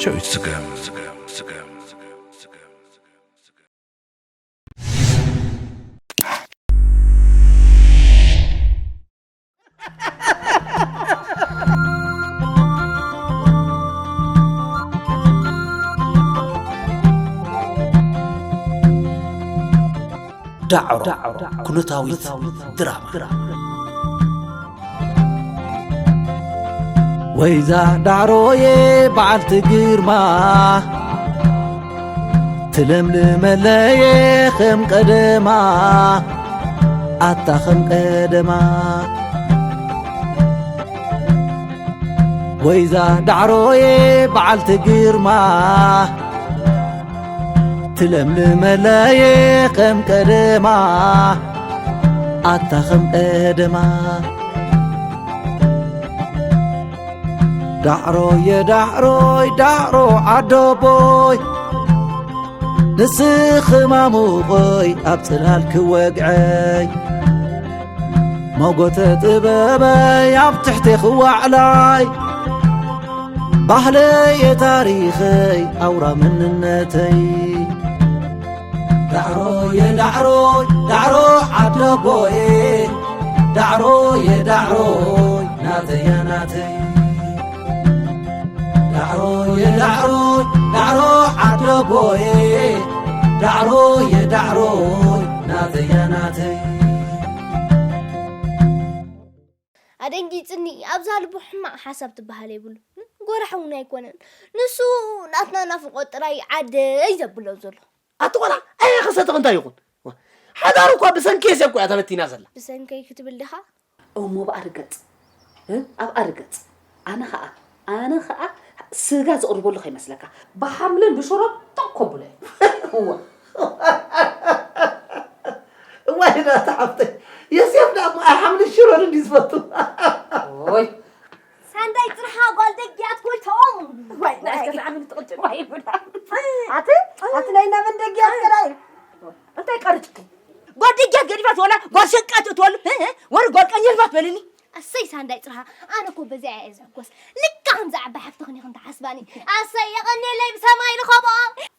ጨው ይስገም። ዳዕሮ ኩነታዊት ድራማ። ወይዛ ዳዕሮዬ በዓልቲ ግርማ፣ ትለምልመለየ ከም ቀደማ፣ ኣታ ከም ቀደማ። ወይዛ ዳዕሮዬ በዓልቲ ግርማ፣ ትለምልመለየ ከም ቀደማ፣ ኣታ ከም ቀደማ። ዳዕሮየ ዳዕሮይ ዳዕሮ ዓደቦይ፣ ንስኺ ማሙቐይ ኣብ ጽላል ክወግዐይ፣ መጎተ ጥበበይ ኣብ ትሕቲ ክዋዕላይ፣ ባህለየ ታሪኸይ ኣውራ መንነተይ። ዳዕሮየ ዳዕሮይ ዳዕሮ ዓደቦየ፣ ዳዕሮየ ዳዕሮይ ናተያ ናተይ። ዳዕሮየ ዳዕሮይ ዳዕሮ ዓደቦየ፣ ዳዕሮየ ዳዕሮይ ናተያ ናተይ። ኣደንጊጽኒ። ኣብዛ ልቡ ሕማቕ ሓሳብ ትበሃል የብሉ። ጎራሕ እውን ኣይኮነን። ንሱ ናትና ናፍቖት ጥራይ ዓደይ ዘብሎ ዘሎ። ኣቲ ቆልዓ፣ ኣየ ከሰትኽ እንታይ ይኹን? ሓዳር እኳ ብሰንኪ እየ እኮ እያ ተበቲና ዘላ። ብሰንከይ ክትብል ዲኻ? እሞ ብኣርገጽ፣ እ? ኣብ ኣርገጽ። ኣነ ኸኣ፣ ኣነ ኸኣ ስጋ ዘቕርበሉ ከይመስለካ። ብሓምልን ብሽሮን ጦቕ ከብሎ እየ። እዋ። እዋይ ናታ ሓፍተይ፣ የሴፍ ደኣ እሞ ኣይ ሓምልን ሽሮን እንድዩ ዝፈቱ። ኦይ። ሳንዳይ ጽርሓ ጓል ደግያት ጎይቶም። ዋይ፣ ናይ ገዛ ዓምን ትቕጭን ዋይ ይብላ። ኣቲ፣ ኣቲ ናይ ናመን ደግያት ገራይ። እንታይ ቀርጭኪ? ጓል ደግያት ገዲፋት ወላ ጓል ሸቃት እትወሉ፣ እ፣ እ፣ ወሪ ጓል ቀይርባት በልኒ። ኣሰይ ሳንዳይ ጽርሃ፣ ኣነ እኮ በዚኣ እየ ዘሕጎስ። ልካ ከምዛ ዓባይ ሓፍትኽን ኢኽን ትሓስባኒ። ኣሰይ የቐንየለይ ብሰማይ ልኸቦ።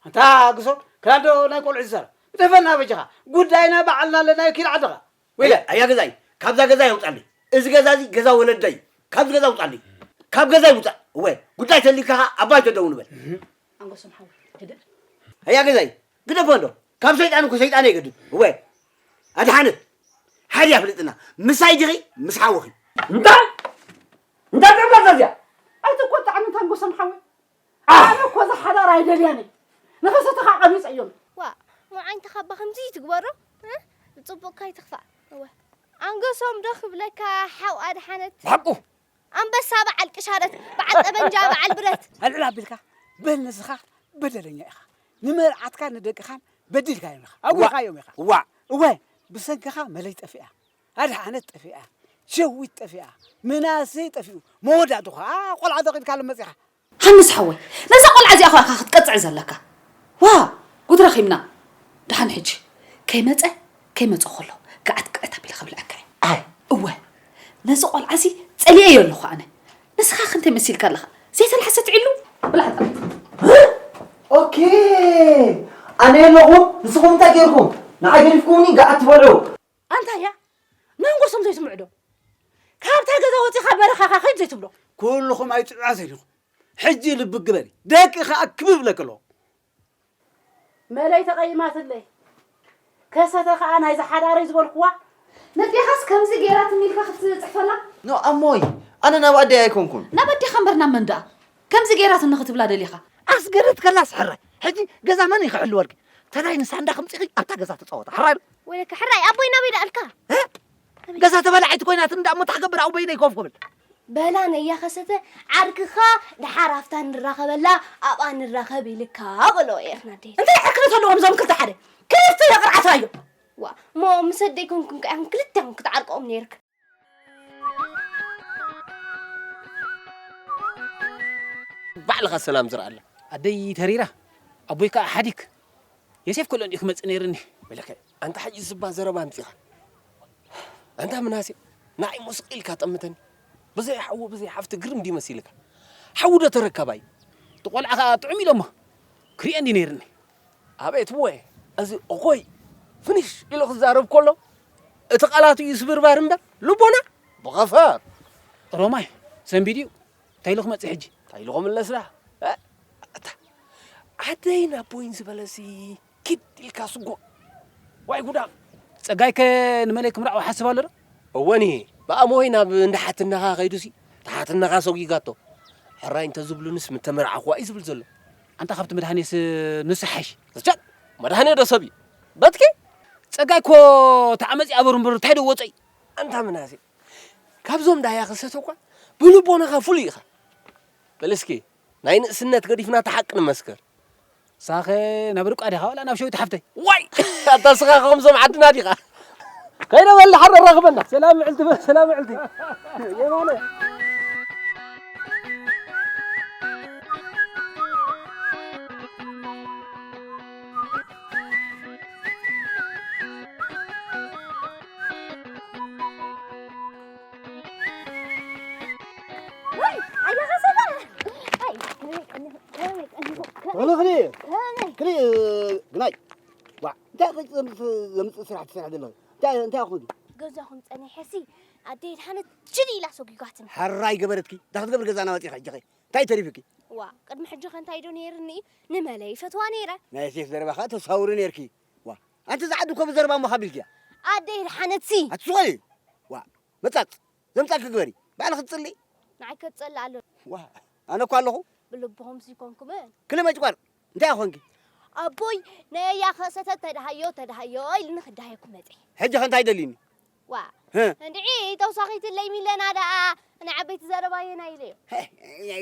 ኣንታ ግሶ፣ ክላዶ ናይ ቆልዑ ዝሰራ። እተፈና በጃኻ፣ ጉዳይና ባዕልና ኣለናዮ ኪድ ዓድኻ። ወይለ፣ ኣያ ገዛይ፣ ካብዛ ገዛ የውጻለይ። እዚ ገዛ እዚ ገዛ ወለደይ እዩ። ካብዚ ገዛ ውጻለይ። ካብ ገዛይ ውጻእ። እወ፣ ጉዳይ ተሊካ ኸኣ ኣባይ ተደው ንበል። ኣንጎሶም ሓው፣ ህድእ። ኣያ ገዛይ፣ ግደፎ እንዶ። ካብ ሰይጣን እኮ ሰይጣን የገድም። እወ፣ ኣድሓነት። ሓዲ ኣፍልጥና። ምሳይ ዲኺ፣ ምስ ሓውኺ። እንታይ? እንታይ ትብላ እዚኣ? ኣይትቆጣዕኒ፣ ታንጎሶም ሓወይ። ኣነ እኮ እዛ ሓዳር ኣይደልያን እየ። ንኸሰተኻ ቀቢጸዮም። ዋ፣ ሞዓኝ ተኻባ ከምዚ ትግበሮ? እ? ጽቡቕካ ኣይትኽፋእ። እወ። ኣንገሶም ዶ ክብለካ ሓው ኣድሓነት? ብሓቁ። ኣንበሳ በዓል ቅሻረት፣ በዓል ጠበንጃ፣ በዓል ብረት። ኣልዕል ኣቢልካ፣ በል ንስኻ በደለኛ ኢኻ። ንመርዓትካ ንደቅኻን በዲልካዮም ኢኻ። ኣጉዲኻዮም ኢኻ። ዋ። እወ፣ ብሰንክኻ መለይ ጠፊኣ። ኣድሓነት ጠፊኣ። ሸዊት ጠፊኣ። ምናሰይ ጠፊኡ። መወዳእትኡ ኸኣ ቆልዓ ዶ ኺድካ መጺኻ። ሃንስ ሓወይ፣ ነዛ ቆልዓ እዚኣ ኸኣ ክትቀጽዕ ዘለካ። ዋ፣ ጉድ ረኺብና። ደሓን ሕጂ፣ ከይመጸ፣ ከይመጸ ኸሎ፣ ገዓት ገዓት ኣቢለ ከብልዐካ እየ። ኣይ። እወ፣ ነዚ ቆልዓ እዚ ጸሊኤዮ ኣለኹ ኣነ። ንስኻ ኸ እንታይ መሲልካ ኣለኻ? ዘይተላሕሰት ዒሉ? ብላዕታ። ኦኬ፣ ኣነ የለኹን፣ ንስኹም እንታይ ጌርኩም? ንዓይ ገዲፍኩምኒ ገዓት ትበልዑ። ኣንታ እያ፣ መንጎሶም ዘይስምዑ ዶ? ካብታ ገዛ ወጺኻ በረኻኻ ኸይድ ዘይትብሎ? ኩልኹም ኣይጥዑያት ኢኹም። ሕጂ ልቢ ግበሪ። ደቂ ኸኣ ክብብ ለከሎ። መለይ ተቐይማትለይ። ከሰተ ኸኣ ናይዛ ሓዳረይ ዝበልክዋ። ነዴኻስ ከምዚ ጌራትኒ ኢልካ ክትጽሕፈላ? ኖ፣ ኣሞይ፣ ኣነ ናብ ኣደይ ኣይኮንኩን። ናብ ኣዴኻ እምበር ናብ መን ደኣ? ከምዚ ጌራትኒ ክትብላ ደሊኻ? ኣስገደት ከላስ ሕራይ። ሕጂ ገዛ መን እዩ ክሕልወልኪ? ተዳይ ንሳንዳ ከምጺኺ ኣብታ ገዛ ትጻወታ። ሕራይ ዶ? ወይለከ ሕራይ፣ ኣቦይ ናበይ ደኣልካ? እ? ገዛ ተበላዒት ኮይናት እንዳ እሞ ታክገብር ኣቦይ ነይ ኮፍ ክብል። በላ ነያ ከሰተ፣ ዓርክኻ ደሓር ኣብታ ንራኸበላ፣ ኣብኣ ንራኸብ ኢልካ በሎ ኤርና ደይ። እንታይ ዕርክነት ኣለዎም እዞም ክልተ ሓደ? ክልተ የቕርዓት ኣዮ። ዋ፣ እሞ ምስ ኣደይ ኮንኩም ከ ኢኹም ክልቲኹም ክትዓርቅኦም ነይርክ። ባዕልኻ ሰላም ዝረኣላ። ኣደይ ተሪራ፣ ኣቦይ ከኣ ሓዲግ። የሴፍ ከሎ እንዲዩ ክመጽእ ነይርኒ። በለከ፣ ኣንታ ሕጂ ዝባ ዘረባ ኣምጺኻ። ኣንታ ምናሴ፣ ንዓይ ሞስቕ ኢልካ ጠምተኒ። ብዘይ ሓዉ፣ ብዘይ ሓፍቲ ግርም ድዩ መሲልካ? ሓዉ ዶ ተረካባይ? እቲ ቆልዓ ከዓ ጥዑም ኢሎሞ ክሪኦ እንዲ ነይርኒ። ኣቤት እወ፣ እዚ እኾይ ፍንሽ ኢሉ ክዛረብ ከሎ እቲ ቃላቱ እዩ ስብርባር እምበር ልቦና ብኸፈር። ሮማይ ሰንቢድ እዩ። እንታይ ኢሉ ክመፅእ ሕጂ? እንታይ ኢሉ ክምለስ ደኣ? እ? ኣታ፣ ዓደይን ኣቦይን ዝበለሲ ኪድ ኢልካ ስጎ። ዋይ ጉዳም። ጸጋይከ ንመለይ ክምርዓው ሓስብ ኣሎ ዶ? እወኒ፣ ብኣሞይ ናብ እንዳ ሓትነኻ ከይዱሲ፣ እቲ ሓትነኻ ሰጒጋቶ። ሕራይ እንተዝብሉንስ ምተመርዓኹዋ እዩ ዝብል ዘሎ። ኣንታ ካብቲ መድሃኔስ ንሱ ሓይሽ። እቻ፣ መድሃኔ ዶ ሰብ እዩ? በትኪ? ጸጋይ እኮ ተዓመጺ ኣበሩ እምበር እንታይ ዶ ወጸይ? ኣንታ ምናሴ፣ ካብዞም ዳያ ክሰተ እኳ ብልቦናኻ ፍሉይ ኢኻ። በል እስኪ፣ ናይ ንእስነት ገዲፍና እቲ ሓቂ ንመስክር። ሳኸ ናብ ርቃ ዲኻ ዋላ ናብ ሸዊት ሓፍተይ? ዋይ! ኣታ ስኻ ከምዞም ዓድና ዲኻ? ከይደ በል፣ ሓር ኣራኽበና። ሰላም ምዕልቲ፣ ሰላም ምዕልቲ። የማነ። ወይ፣ ኣየኸሰበ። ኣይ፣ ከመይ ቀኒኹ፣ ከመይ ቀኒኹ፣ ከመይ፣ ወሎ ክሊ፣ ከመይ? ክሊ፣ ግናይ። ዋ፣ እንታይ ዘምጽእ፣ ዘምጽእ ስራሕ ትሰርሕ ዘለኺ? እንታይ፣ እንታይ ኣኹዲ? ገዛኹም ጸኒሐሲ፣ ኣደይ ድሓነት ችል ኢላ ሰጒጓትና። ሓራይ ገበረትኪ። እንታይ ክትገብሪ ገዛና ወጺኺ ሕጂ ኸ? እንታይ ተሪፍኪ? ዋ፣ ቅድሚ ሕጂ ኸ እንታይ ዶ ነይርኒ? ንመለይ ይፈትዋ ነይረ። ናይ ሴፍ ዘረባ ኸኣ ተሳውሪ ነይርኪ። ዋ፣ ኣንቲ ዝዓዲ እኮ ብዘረባ እሞ ካብ ኢልኪያ። ኣደይ ድሓነትሲ። ኣቲ ዝኾነ? ዋ፣ መጻጽ። ዘምጻልኪ ግበሪ። ባዕልኺ ትጽልኢ። ንዓይ ከትጸልእ ኣሎ። ዋ፣ ኣነ እኮ ኣለኹ። ብልብኹምሲ ኣይኮንኩምን። ክሊ መጭቋር። እንታይ ኮንኪ? ኣቦይ፣ ነያ ከሰተት ተደሃዮ፣ ተደሃዮ ኢልኒ ክደሃየኩም መጸ። ሕጂ ከ እንታይ ደሊኒ? ዋ፣ ህ። እንድዒ ተውሳኺትለይ ሚለና ደኣ፣ ንዓበይቲ ዘረባ የና ኢለዮ። ሀ፣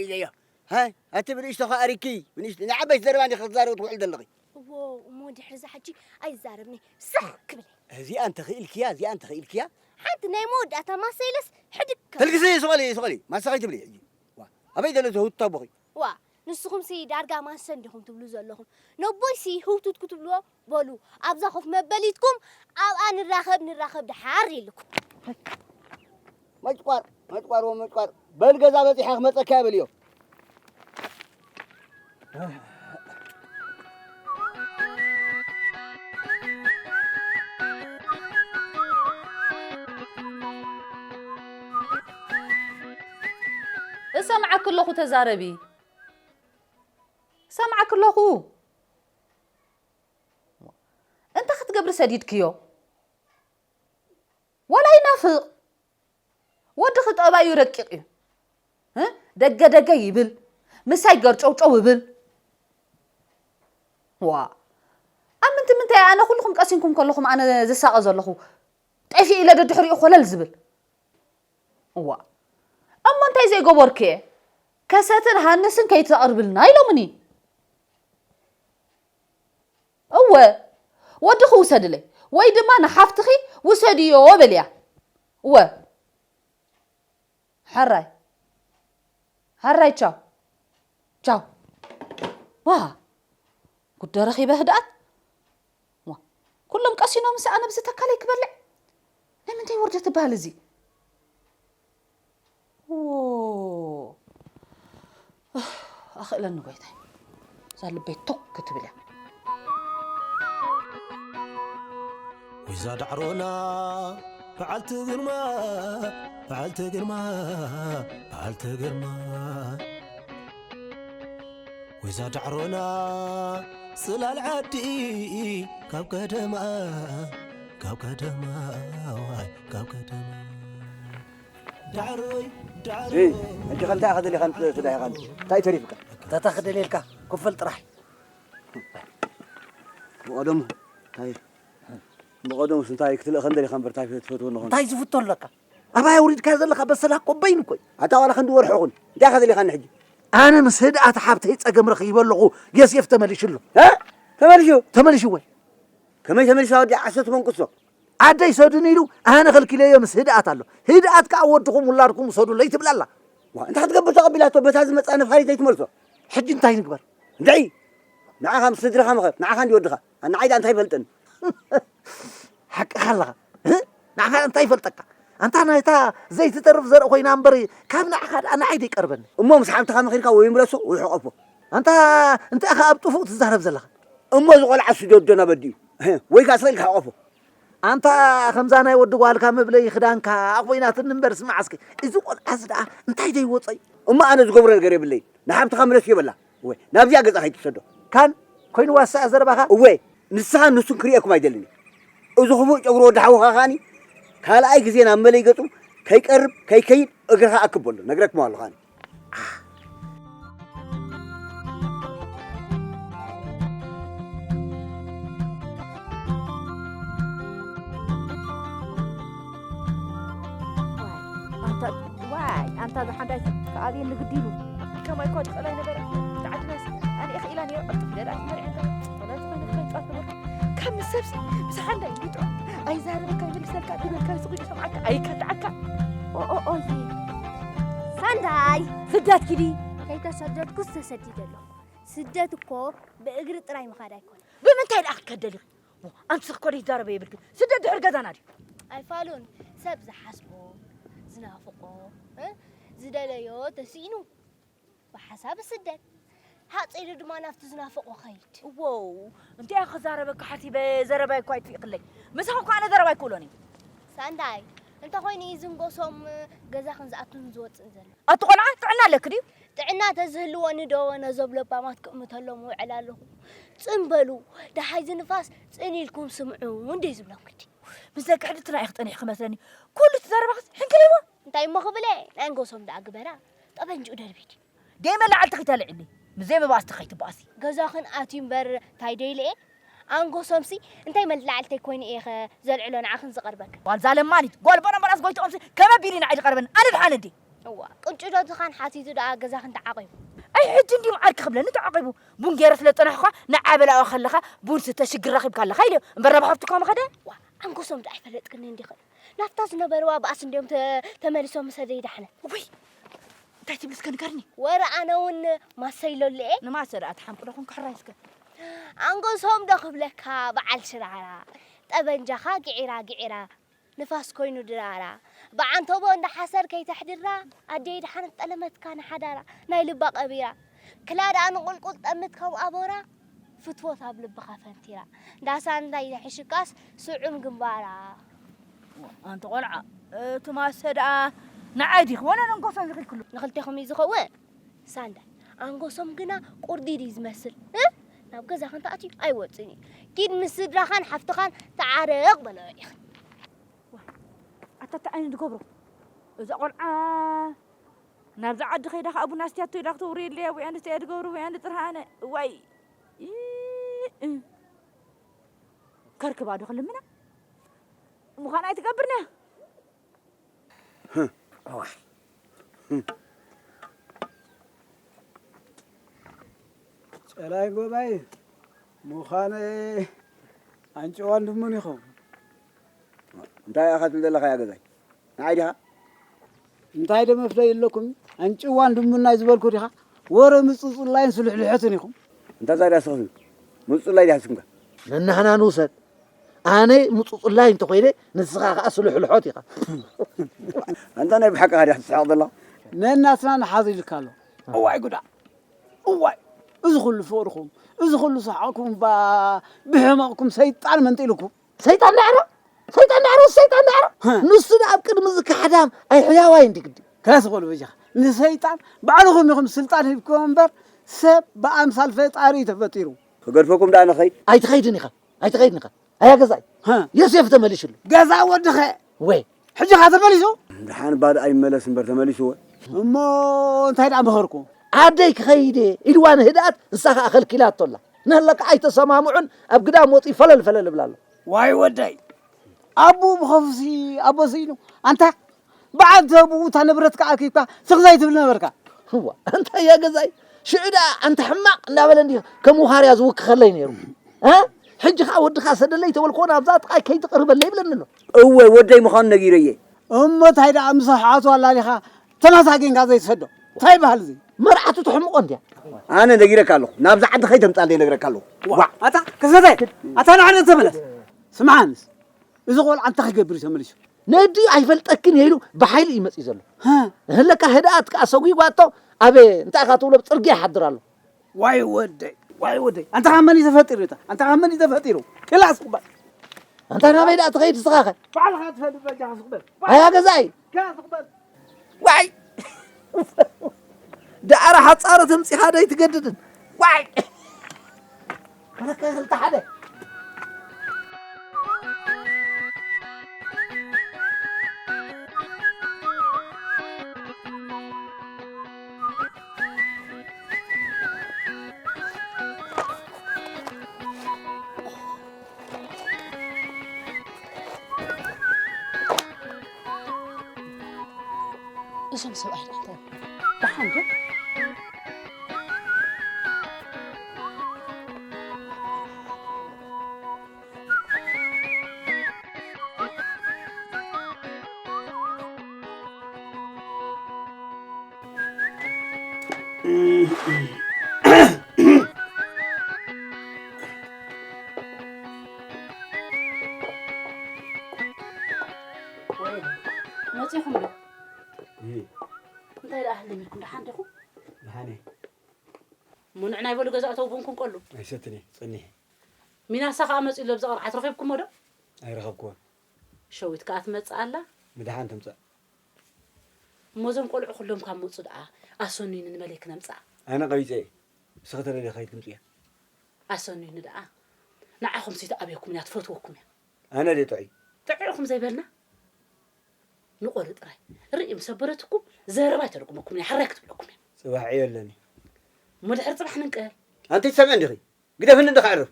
ኢለዮ። ሀ፣ ኣቲ ብንእሽቶ ከኣሪኪ፣ ብንእሽቶ፣ ንዓበይቲ ዘረባ እንዲ ክትዛረቢ ትውዕል ዘለኺ። እዎ፣ እሞ ድሕሪ እዛ ሕጂ ኣይዛረብኒ፣ ስኽ ክብል። እዚኣ እንተኽኢልክያ፣ እዚኣ እንተኽኢልክያ። ሓንቲ ናይ መወዳእታ ማሰይለስ ሕድግ ክብል። ተልግሲ፣ ስቐሊ፣ ስቐሊ፣ ማሰኸይ ትብሊ ሕጂ። ዋ፣ ኣበይ ዘሎ እዚ ህውትታ ኣቦኺ? ዋ፣ ንስኹምሲ ዳርጋ ማሰ እንዲኹም ትብሉ ዘለኹም። ነቦይሲ ህውቱት ክትብልዎ በሉ፣ ኣብዛ ኮፍ መበሊትኩም ኣብኣ ንራኸብ፣ ንራኸብ ደሓር ኢልኩም። መጭቋር፣ መጭቋር፣ ወ መጭቋር። በል ገዛ በጺሐ ክመጸካ እየ በልዮ። እሰምዓኪ ኣለኹ፣ ተዛረቢ። እሰምዓኪ ኣለኹ። እንታይ ክትገብሪ ሰዲድክዮ? ዋላ ይናፍቕ። ወድኺ ጠባዩ ረቂቕ እዩ። እ? ደገ ደገ ይብል፣ ምሳይ ገርጨውጨው ይብል። ዋ፣ ኣብ ምንቲ ምንታይ ኣነ ኩልኹም ቀሲንኩም ከለኹም ኣነ ዝሳቐ ዘለኹ ጠፊእ ኢለ ደድሕሪኡ ኮለል ዝብል? እዋ፣ እሞ እንታይ ዘይገበርኩ እየ? ከሰትን ሃንስን ከይተቕርብልና ኢሎምኒ። እወ፣ ወድኺ ውሰድለይ፣ ወይ ድማ ንሓፍትኺ ውሰድዮ በልያ። እወ። ሕራይ። ሕራይ፣ ቻው። ቻው። ዋ፣ ጉድ ረኺበ ህድኣት። ዋ፣ ኩሎም ቀሲኖምስ ኣነ ብዚ ተካለይ ክበልዕ? ናይ ምንታይ ውርደት ትበሃል እዚ? ዎ። ኣኽእለኒ ጎይታይ። እዛ ልበይ ቶክ ክትብል እያ። ወይዛ ዳዕሮና በዓልቲ ግርማ፣ በዓልቲ ግርማ፣ በዓልቲ ግርማ። ወይዛ ዳዕሮና ጽላል ዓዲ ካብ ቀደማ፣ ካብ ቀደማ፣ ዋይ፣ ካብ ቀደማ። ዳዕሮይ፣ ዳዕሮይ። እይ፣ ሕጂ ከ እንታይ ኢኻ ደሊኻ ን-፣ ትዳሂኻ ን-፣ እንታይ ተሪፍካ? እንታይ ክደልየልካ? ክፈል ጥራሕ። ብቐደሙ፣ እንታይ፣ ብቐደሙስ እንታይ ክትልእኸ እንደሊኻ እምበር እንታይ ትፈትወኒ ኾንካ? እንታይ ዝፍቶ ኣለካ? ኣባይ ኣውሪድካዮ ዘለኻ በሰላ እኮ በይኑ እኮ እዩ። ኣታ ዋላ ክንዲ ወርሒ ኹን፣ እንታይ ኢኻ ደሊኻኒ ሕጂ? ኣነ ምስ ህድኣት ሓብተይ ጸገም ረኺበ ኣለኹ፣ ዮሴፍ ተመሊሹ ኣሎ። እ? ተመሊሹ? ተመሊሹ ወይ? ከመይ ተመሊሹ? ኣወዲ ዓሰርተ መንቁሶ። ኣደይ ሰዱኒ ኢሉ ኣነ ከልኪለዮ ምስ ህድኣት ኣሎ። ህድኣት ከኣ ወድኹም ውላድኩም ውሰዱለይ ትብል ኣላ። ዋ፣ እንታይ ክትገብር ተቐቢላቶ? በታ ዝመጽኣ ነፋሪት ዘይትመልሶ? ሕጂ እንታይ ንግበር? እንድዒ፣ ንዓኻ ምስ ስድራኻ ምኸር፣ ንዓኻ እንዲ ወድኻ። ንዓይ ደኣ እንታይ ይፈልጠኒ? ሓቅኻ ኣለኻ። እ? ንዓኻ እንታይ ይፈልጠካ? ኣንታ ናይታ ዘይትተርፍ ዘርኢ ኮይና እምበር፣ ካብ ንዓኻ ደኣ ንዓይ ደይቀርበኒ። እሞ ምስ ሓብትኻ መኺርካ ወይ ምለሶ ወይ ሕቆፎ። ኣንታ እንታይ ኢኻ ኣብ ጥፉእ ትዛረብ ዘለኻ? እሞ እዚ ቆልዓ ስደዶ ናበዲኡ? ወይ ከኣ ስቕ ኢልካ ሓቆፎ። ኣንታ ከምዛ ናይ ወዲ ጓልካ መብለዪ ክዳንካ ኮይናትኒ እምበር ስማዕ እስኪ። እዚ ቆልዓስ ደኣ እንታይ ዘይወጾ እዩ? እሞ ኣነ ዝገብሮ ነገር የብለይን። ንሓብትኻ ምለስ እዮ በላ። ወይ ናብዚኣ ገጻ ከይትሰዶ። ካን ኮይንዋስ እያ ዘረባኻ? እወ ንስኻን ንሱን ክርእየኩም ኣይደልን እየ። እዚ ክፉእ ጨጉሪ ወዲ ሓውኻ ከኣኒ ካልኣይ ግዜ ናብ መለይ ገጹ ከይቀርብ ከይከይድ እግርኻ ኣክብ በሎ። ነግረኩም ኣለኹ ኣነ። ኣንታ ዋይ ኣንታ ዝሓንዳይ ከኣብየ ንግዲሉ ከማይ እኳ ትኽእላይ ነበረ። ብዓድናስ ኣነ እኽኢላ ነይረ ዕርፍ ኢለ ደኣ መርዒ ወላ ዝኾነ ክፈንጫት ነበርኩ። ካብ ምስ ሰብሲ ምስ ሓንዳይ ይጥዑ ኣይዛረበካ ይመልሰልካ ዝበልካ ዝጉ ይሰምዓካ ኣይከትዓካ። ኦኦኦይ ሳንዳይ ስደት ኪዲ። ከይተሰደድኩስ ተሰዲደ ኣለኹ። ስደት እኮ ብእግሪ ጥራይ ምኻድ ኣይኮነን። ብምንታይ ደኣ ክትከደሊ? ኣንቲ ስኽ ኮደ ይዛረበ የብልክን። ስደት ድሕሪ ገዛና ድዩ? ኣይፋሉን። ሰብ ዝሓስቦ ዝናፍቆ እ ዝደለዮ ተስኢኑ ብሓሳብ ስደት ሃፂሉ ድማ ናብቲ ዝናፍቆ ኸይድ። እዎው እንታይ ክዛረበካ ሓሲበ ዘረባይ እኳ ኣይትፍኢቕለይ። ምሳኺ እኳ ኣነ ዘረባ ኣይክእሎን እየ። ሳንዳይ እንተኾይኑ እዩ ዝንጎሶም ገዛኽን ዝኣቱን ዝወፅእን ዘሎ። ኣቲ ቆልዓ ጥዕና ኣለኪ ድዩ? ጥዕና ተዝህልወኒ ዶ ነዞም ለባማት ክእምተሎም ውዕል ኣለኹ። ጽን በሉ፣ ደሓይ እዚ ንፋስ ጽን ኢልኩም ስምዑ እንድዩ ዝብለኩም ግዲ። ምስ ደቂ ሕድትና ኢኺ ጸኒሕኪ መስለኒ። ኩሉ እቲ ዘረባኽስ ሕንክሊዎ። እንታይ እሞ ክብል እየ? ናይ ኣንጎሶም ደኣ ግበራ። ጠበንጅኡ ደርብዩ ድዩ? ደይ መላዕልቲ ኺተልዕሊ። ምስ ዘይምባእስቲ ኸይትባእሲ። ገዛኽን ኣትዩ እምበር ታይ ደይለ እየ? ኣንጎሶምሲ እንታይ መላዕልተይ ኮይኑ እየ ኸ ዘልዕሎ ንዓኽን ዝቐርበክን? ጓል ዛለማኒት፣ ጓል በረምበራስ ጎይትኦምሲ ከመ ቢሉ ንዓይ ዝቐርበኒ? ኣነ ድሓን እንዴ? እዋ፣ ቅንጭዶ ዝኻን ሓቲቱ ደኣ ገዛኽን ተዓቒቡ። ኣይ ሕጂ እንድዩ ዓርኪ ክብለኒ ተዓቒቡ። ቡን ገይረ ስለ ዝጸናሕኳ ንዓበላኦ ከለኻ ቡን ስተ ሽግር ረኺብካ ኣለኻ ኢለዮ። እምበር ናብ ሃብትካ ምኸደ? ዋ፣ ኣንጎሶም ደኣ ኣይፈለጥክን እንዲኽን። ናብታ ዝነበርዋ ባእሲ እንድዮም ተ-፣ ተመሊሶም ምሰ ዘይዳሕነ። ውይ፣ እንታይ ትብል እስከ ንገርኒ? ወረ ኣነ እውን ማሰ ኢሎለኤ። ንማሰ ደኣ ትሓምቂ ዶ ኮንኪ ሕራይ እስከ? ኣንጎሶም ዶ ክብለካ በዓል ሽራራ። ጠበንጃኻ ግዒራ ግዒራ ንፋስ ኮይኑ ድራራ። ብዓንተቦ እንዳ ሓሰር ከይተሕድራ ኣደይ ደሓነት ጠለመትካ ንሓዳራ። ናይ ልባ ቀቢራ። ክላ ደኣ ንቁልቁል ጠምት ከም ኣቦራ። ፍትወት ኣብ ልብኻ ፈንቲራ። ዳሳ እንታይ ይሕሽካስ ስዑም ግንባራ። ኣንቲ ቆልዓ፣ እቲ ማሰ ደኣ ንዓይ ዲኺ ወላ ነንጎሶም ዝኺልክሉ? ንኽልቴኹም እዩ ዝኸውን። ሳንዳይ፣ ኣንጎሶም ግና ቁርዲድ እዩ ዝመስል። እ? ናብ ገዛኽን ተኣትዩ ኣይወጽእን እዩ። ኪድ ምስ ስድራኻን ሓፍትኻን ተዓረቕ በሎ ኢኽን። ኣታ እንታይ ዓይነት ዝገብሮ? እዛ ቆልዓ ናብዛ ዓዲ ከይዳ ከኣ ቡና ኣስትያቶ ኢላ ክትውርየለይ ኣብኡ እያ ንስተያ ዝገብሩ እያ ንጥርሃነ። እዋይ። ኢ-፣ እ-፣ ከርክባ ዶ ክልምና? ምዃን ኣይትገብርና። ጸላይ ጎባይ ምዃነ ኣንጭዋን ድሙን ይኸውን። እንታይ ኢኻ ትብል ዘለኻ ያ ገዛይ? ንዓይ ዲኻ? እንታይ ዶ መፍለይ ኣለኩም? ኣንጭዋን ድሙን ናይ ዝበልኩ ዲኻ? ወረ ምጽጽላይን ስልሕልሖትን ኢኹም። እንታይ ዛዳ ስኽስን? ምጽጽላይ ዲኻ ስምካ? ነናህና ንውሰድ። ኣነ ምጹጽላይ እንተኾይነ፣ ንስኻ ኸኣ ስልሕልሖት ኢኻ። ኣንታ ናይ ብሓቂ ኸኣ ዲኻ ትስሕቕ ዘለኻ? ነናትና ንሓዝ ኢልካ ኣሎ። እዋይ ጉዳ! እዋይ! እዚ ኹሉ ፍቕርኹም፣ እዚ ኹሉ ሰሓቕኩም፣ ባ-፣ ብሕመቕኩም ሰይጣን መንጢልኩም። ሰይጣን ዳዕሮ? ሰይጣን ዳዕሮ? ሰይጣን ዳዕሮ? ሃ። ንሱ ደኣ ኣብ ቅድሚ እዚ ካሕዳም ኣይ ሕያዋይ እንዲ ግዲ። ከስ በሉ በጃኻ። ንሰይጣን ባዕልኹም ኢኹም ስልጣን ሂብክዎ እምበር፣ ሰብ ብኣምሳል ፈጣሪ እዩ ተፈጢሩ። ክገድፈኩም ደኣ ንኸይድ? ኣይትኸይድን ኢኻ። ኣይትኸይድን ኢኻ። ኣያ ገዛይ። ሃ። ዮሴፍ ተመሊሱሉ። ገዛ ወድኸ። ወይ። ሕጂ ኸ ተመሊሱ? ደሓን ባዶ ኣይመለስ እምበር ተመሊሱ ወ። እሞ እንታይ ደኣ ምኸርኩ? ዓደይ ክኸይድ እየ ኢልዋ ንህድኣት፣ ንሳ ኸኣ ከልኪላቶ ኣላ። ንህለካ ኣይተሰማምዑን፣ ኣብ ግዳም ወጺኡ ፈለል ፈለል እብላ ኣሎ። ዋይ ወደይ። ኣቡ ብኸፉሲ ኣቦ ስኢኑ። ኣንታ በዓል ተብኡ እታ ንብረትካ ኣኪብካ ስቕ ዘይትብል ነበርካ። እዋ፣ እንታይ እያ ገዛይ? ሽዑ ደኣ ኣንታ ሕማቕ እንዳበለ እንዲዩ ከም ውኻርያ ዝውክኸለይ ነይሩ። እ? ሕጂ ኸኣ ወድኻ ሰደለይ ተበልክዎ ናብዛ ጥቓይ ከይትቐርበለይ ይብለኒ ኣሎ። እወ፣ ወደይ ምዃኑ ነጊረየ። እሞ እንታይ ደኣ ምስ ኣሕዋቱ ኣላሊኻ ተማሳጊንካ ዘይትሰዶ? እንታይ ይበሃል እዚ? መርዓቱ ትሕምቖ እንድያ። ኣነ ነጊረካ ኣለኹ። ናብዛ ዓዲ ከይተምጻለይ ነግረካ ኣለኹ። ዋ፣ ዋ። ኣታ ክስነተይ፣ ኣታ ንዓዲ ተመለስ። ስምዓንስ፣ እዚ ቆልዓ እንታይ ክገብር እዩ ተመሊሱ? ነዲኡ ኣይፈልጠክን እየ ኢሉ ብሓይሊ እዩ መጺኡ ዘሎ። ሃ። ንህለካ ህድኣት ከኣ ሰጒጓቶ ኣብ እንታይ ኢኻ ትብሎ ኣብ ጽርግያ ይሓድር ኣሎ። ዋይ ወደይ፣ ዋይ ወደይ። ኣንታ ካብ መን እዩ ተፈጢሩ? ኣንታ ካብ መን እዩ ተፈጢሩ? ክላስ ክባል። ኣንታ ናበይ ደኣ ትኸይድ ንስኻ ኸ? ባዕልኻ ትፈልጥ በጃኻ ስቕ በል። ኣያ ገዛኢ። ክላስ ክባል። ዋይ! ደኣረ ሓጻሮ ተምጺኻ ዶ ኣይትገድድን? ዋይ! ክልተ ክልተ ሓደ። እዞም ሰብኣይ ናተው ደሓን ዶ? መጺኹም ዶ? እህ፣ እንታይ ደኣ ህልም ኢልኩም ደሓን ዲኹም? ደሓን እየ። እሞ ንዕናይ በሉ ገዛ እተው ቡንኩም ቆሉ። ኣይሰትን እየ፣ ጸኒሐ። ሚናሳ ከኣ መጺኡ ኣሎ፣ ብዛ ቕርዓት ረኺብኩሞ ዶ? ኣይረኸብኩዎን። ሸዊት ከኣ ትመጽእ ኣላ። ምድሓን ትምጻእ። እሞ እዞም ቆልዑ ኩሎም ካብ መጹ ደኣ ኣሰኑይኒ ንመለይ ክነምጽኣ። ኣነ ቀቢጸ እየ። ንስኺ ተደሊኺ ከይትምጽእያ። ኣሰኑይኒ ደኣ። ንዓኹም ሲ ትኣብየኩም እያ፣ ትፈትወኩም እያ። ኣነ ድየ ጥዑይ? ጥዑይ ኢኹም ዘይበልና? ንቆሪ ጥራይ። ርኢ ምስ ኣበረትኩም ዘረባ ኣይተደግመኩም እያ፣ ሕራይ ክትብለኩም እያ። ጽባሕ ዕዮ ኣለኒ። እሞ ድሕሪ ጽባሕ ንንቀል። ኣንቲ ትሰምዒ እንዲኺ? ግደፍኒ እንዶ ከዕርፍ።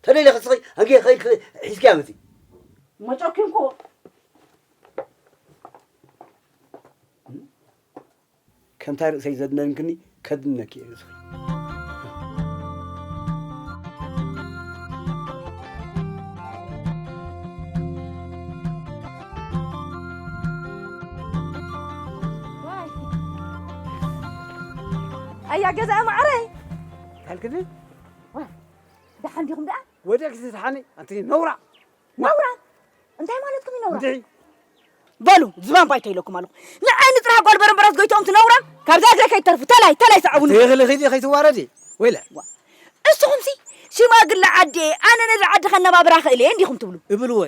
ተደሊኺ እስኺ ኣንጌ ከይድኪ ሒዝኪያ ምጺ። እሞ ጨኪንኩ። ከምታ ርእሰይ ዘድነንክኒ ከድነኪ እየ ርእስኺ። ዋይ። ኣያ ገዛ ማዕረይ። ካልክኒ? ዋይ። ደሓን ዲኹም ደኣ? ወዲቕኪ ትድሓኒ ኣንቲ ነውራ። ነውራ? እንታይ ማለትኩም እዩ ነውራ? እንድዒ። በሉ፣ ዝባን ባይቶ ኢለኩም ኣለኹ። ንዓይ ንጥራሕ ጓል በረምበራስ ጎይትኦም ትነውራ? ካብዛ እግረ ከይተርፉ፣ ተላይ፣ ተላይ ሰዕቡኒ። ትኽሊ ኺዲ ከይትዋረዲ። ወይለ። ዋ። እስኹምሲ፣ ሽማግለ ዓዲ፣ ኣነ ነዚ ዓዲ ከነባብራ ክእል እየ እንዲኹም ትብሉ። እብልወ።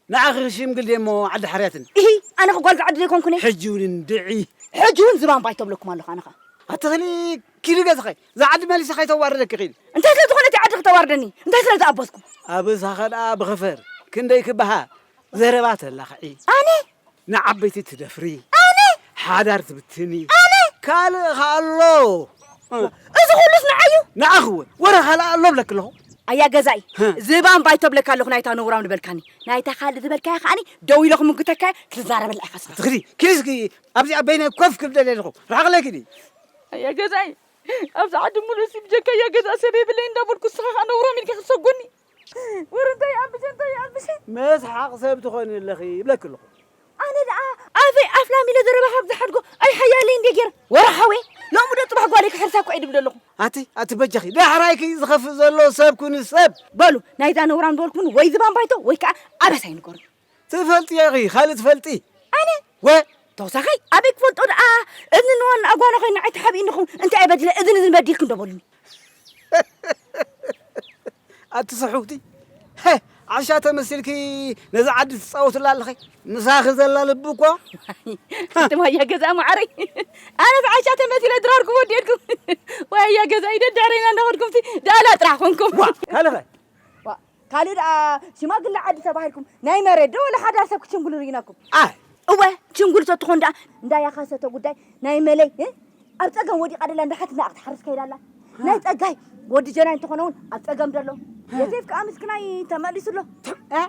ንዓኺ ሽምግል ደሞ ዓዲ ሓርያትን። እሂ፣ ኣነ ኸ ጓል ዝዓዲ ዘይኮንኩን እየ? ሕጂ እውን እንድዒ። ሕጂ እውን ዝባን ባይቶ እብለኩም ኣለኹ ኣነ ኸኣ። ኣትኽሊ ኪዲ ገዝኸይ። እዛ ዓዲ መሊሳ ከይተዋርደኪ ኺዲ። እንታይ ስለ ዝኾነት እያ ዓዲ ክተዋርደኒ? እንታይ ስለ ዝኣበስኩ? ኣበሳኸ ደኣ ብኸፈር። ክንደይ ክበሃ። ዘረባ ተላኽዒ። ኣነ? ንዓበይቲ ትደፍሪ። ኣነ? ሓዳር ትብትኒ። ኣነ? ካልእ ኸ ኣሎ? እዚ ኹሉስ ንዓዩ? ንዓኺ እውን። ወረ ካልእ ኣሎ ብለኪ ኣለኹ። ኣያ ገዛኢ፣ ህም። ዝባን ባይቶ ብለካ ኣለኹ ናይታ ነውራም ዝበልካኒ። ናይታ ካልእ ዝበልካያ ከኣኒ ደው ኢለ ክምጉተካ እየ፣ ክትዛረበላ ኢኻ ስኻ። ትኽዲ፣ ኪዲ እስኪ ኣብዚኣ በይነይ ኮፍ ክብል ደልየ ኣለኹ። ርሓቕለይ ኪዲ። ኣያ ገዛኢ፣ ኣብዚ ዓዲ ሙሉእ ሲ ብጀካ ኣያ ገዛኢ ሰብ የብለይ እንዳበልኩ፣ ንስኻ ኸኣ ነውራም ኢልካ ክትሰጎኒ። ወረ እንታይ ይኣብሸ፣ እንታይ ይኣብሸ? መስሓቕ ሰብ ትኾኒ ኣለኺ ይብለኪ ኣለኹ። ኣነ ደኣ ኣፈይ ኣፍላም ኢለ ዘረባ ካብ ዝሓድጎ ኣይሓያለይ እንዴ ገይረ። ወረ ሓወይ፣ ሎሚ ዶ ጽባሕ ጓለይ ክሕርሳ እኮ እየ ድብል ኣለኹ። ኣቲ፣ ኣቲ በጃኺ፣ ዳሕራይኪ ዝኸፍእ ዘሎ ሰብ ኩኒ ሰብ። በሉ፣ ናይዛ ነውራም ዝበልኩምን ወይ ዝባን ባይቶ ወይ ከኣ ኣበሳይ ንገሩኒ። ትፈልጢ ኢኺ፣ ካልእ ትፈልጢ? ኣነ? ወ? ተወሳኸይ፣ ኣበይ ክፈልጦ ደኣ? እዝኒ ንዋን ኣጓና ኮይና ኣይትሓብእኒ ኹም፣ እንታይ እየ በዲለ? እዝኒ እዝኒ በዲልኪ እንዶ በሉኒ። ኣቲ ስሑክቲ፣ ሀ፣ ዓሻ ተመሲልኪ ነዛ ዓዲ ትጻወትላ ኣለኺ። ምሳኺ ዘላ ልቢ እኮ። ኣቲ ማያ ገዛ ማዓረይ። ኣነስ ዓሻ ተመሲለ ድራርኩም ወዲእኩም። ዋያ ገዛ ኢደ ድሕረይና እንዳኸድኩም ሲ ዳላ ጥራሕ ኮንኩም። ዋ፣ ካልኸ? ዋ፣ ካልእ ደኣ ሽማግለ ዓዲ ተባሂልኩም ናይ መሬት ዶ ወላ ሓዳር ሰብ ክትሽንጉሉ ርኢናኩም? ኣይ። እወ፣ ሽንጉል ተትኾን ደኣ እንዳ ያኻሰቶ ጉዳይ ናይ መለይ፣ እ? ኣብ ጸገም ወዲቓ ደላ እንዳ ሓትና ክትሓርስ ከይዳ ኣላ። ናይ ጸጋይ ወዲ ጀናይ እንተኾነ እውን ኣብ ጸገም ደሎ። ዮሴፍ ከኣ ምስክናይ ተመሊሱ ኣሎ። እ?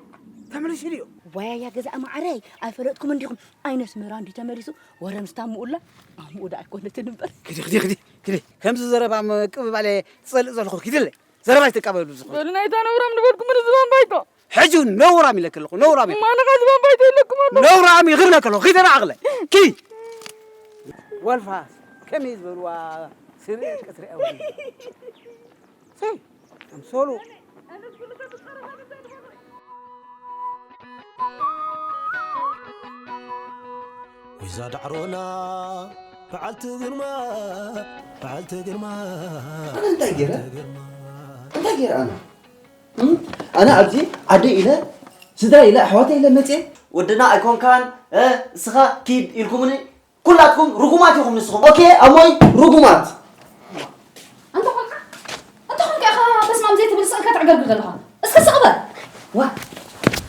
ተመሊሱ ድዩ? ዋያያ ገዛ ማዓረይ፣ ኣይፈለጥኩም እንዲኹም። ኣይነስ ምራ እንዲ ተመሊሱ፣ ወረ ምስታ ምኡላ፣ ኣምኡ ደኣ ኣይኮነትን እምበር። ክዲ፣ ክዲ፣ ክዲ፣ ክዲ። ከምዚ ዘረባ ምቅብባል እየ ዝጸልእ ዘለኹ። ክድለ። ዘረባ ኣይትቀበሉ ዝኾነ። በሉ ናይታ ነውራም ንበልኩም ምን ዝባን ባይቶ። ሕጂ እውን ነውራም ኢለክ ኣለኹ፣ ነውራም ኢለክ። ማነኻ ዝባን ባይቶ ኢለኩም ኣሎ። ነውራም ኢኺ ኢለክ ኣለኹ። ኺደና ዓቕለ። ኪ። ወልፋስ ከመይ ዝበልዋ ስርየት ቀትሪ ኣውዲ። ሰይ፣ ኣምሰሉ። ወይዛ ዳዕሮና በዓልቲ ግርማ፣ በዓልቲ ግርማ፣ ኣነ እንታይ ገይረ እንታይ ገይረ ኣነ እም? ኣነ ኣብዚ ዓደይ ኢለ ስድራ ኢለ ኣሕዋተይ ኢለ መፅየ። ወድና ኣይኮንካን፣ እ፣ እስኻ ኪድ ኢልኩምኒ። ኩላትኩም ርጉማት ኢኹም ንስኹም። ኦኬ ኣሞይ፣ ርጉማት። ኣንታ ቆልዓ፣ እንታይ ኾንካ ኢኻ በስማም ዘይትብል ስቕ ኢልካ ተዕገርግር ዘለኻ? እስኪ ስቕ በል። ዋ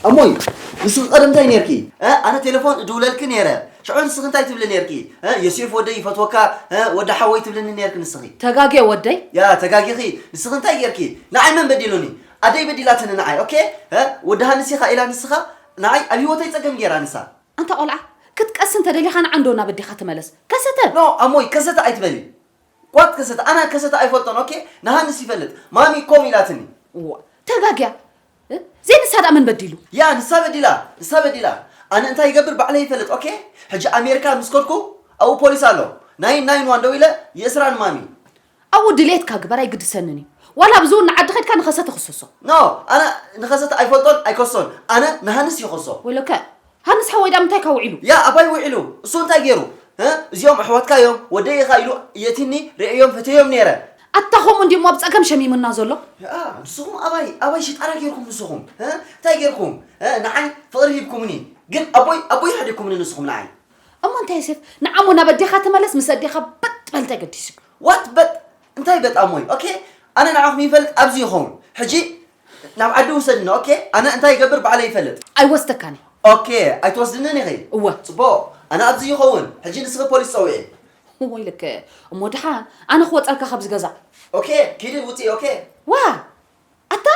ኣሞይ፣ ንስኺ ቀደም እንታይ ነርኪ? እ፣ ኣነ ቴሌፎን እድውለልኪ ነይረ። ሽዑ ንስኺ እንታይ ትብሊ ነርኪ? እ፣ ዮሴፍ ወደይ ይፈትወካ፣ እ፣ ወዲ ሓወይ ትብልኒ ነርኪ ንስኺ። ተጋግየ ወደይ። ያ ተጋጊኺ። ንስኺ እንታይ ጌርኪ? ንዓይ መን በዲሉኒ? ኣደይ በዲላትኒ ንዓይ። ኦኬ፣ እ፣ ወዲ ሃንስ ኢኻ ኢላ ንስኻ ንዓይ ኣብ ህይወተይ ጸገም ጌራ ንሳ። ኣንታ ቆልዓ፣ ክትቀሲ እንተደሊኻ ንዓ እንዶ ናብ ኣዴኻ ተመለስ። ከሰተ። ኖ ኣሞይ፣ ከሰተ ኣይትበሊ። ጓት ከሰተ፣ ኣነ ከሰተ ኣይፈልጦን። ኦኬ፣ ንሃንስ ይፈልጥ። ማሚ ኮም ኢላትኒ። እዋ፣ ተጋግያ። እ? ዘይ ንሳ ደኣ መን በዲሉ? ያ ንሳ በዲላ፣ ንሳ በዲላ። ኣነ እንታይ ይገብር ባዕለይ ይፈልጥ። ኦኬ፣ ሕጂ ኣሜሪካ ምስ ከድኩ ኣብኡ ፖሊስ ኣሎ። ናይ ናይ ዋን ደው ኢለ የእስራን ማሚ። ኣብኡ ድሌትካ ግበር ኣይግድሰንን እዩ። ዋላ ኣብዚ እውን ንዓዲ ከድካ ንኸሰተ ክሰሶ። ኖ፣ ኣነ ንኸሰተ ኣይፈልጦን ኣይከሶን። ኣነ ንሃንስ ይኸሶ። ወይለከ ሃንስ ሓወይ ዳኣ ምንታይ ካብ ውዒሉ? ያ ኣባይ ውዒሉ። እሱ እንታይ ገይሩ? እ? እዚኦም ኣሕዋትካ እዮም፣ ወደይ ኢኻ ኢሉ የእቲኒ፣ ርእየዮም ፈትየዮም ነይረ። ኣታ ከምኡ እንድዩ እሞ ኣብ ጸገም ሸሚሙና ዘሎ። ያ ንስኹም ኣባይ ኣባይ ሽጣራ ገይርኩም ንስኹም እ? እንታይ ገይርኩም እ? ንዓይ ፍቕሪ ሂብኩምኒ ግን ኣቦይ ኣቦይ ሓዲግኩምኒ ንስኹም ንዓይ። እሞ እንታይ ዮሴፍ ንዓ እሞ ናብ ኣዴኻ ተመለስ ምስ ኣዴኻ በጥ በል እንታይ ገዲሱካ። ዋት በጥ እንታይ በጥ ኣሞይ ኦኬ ኣነ ንዓኹም ይፈልጥ ኣብዚ ይኸውን ሕጂ ናብ ዓዲ ውሰድኒ ኦኬ ኣነ እንታይ ይገብር ባዕለይ ይፈልጥ። ኣይወስደካን እየ። ኦኬ ኣይትወስድንን ኢኺ። እወ። ጽቡቕ ኣነ ኣብዚ ይኸውን ሕጂ ንስኺ ፖሊስ ጸውዒ። ወይለከ እሞ ደሓን ኣነ ክወጸልካ ካብዚ ገዛ። ኦኬ ኪዲ ውጺ ኦኬ። ዋ ኣታ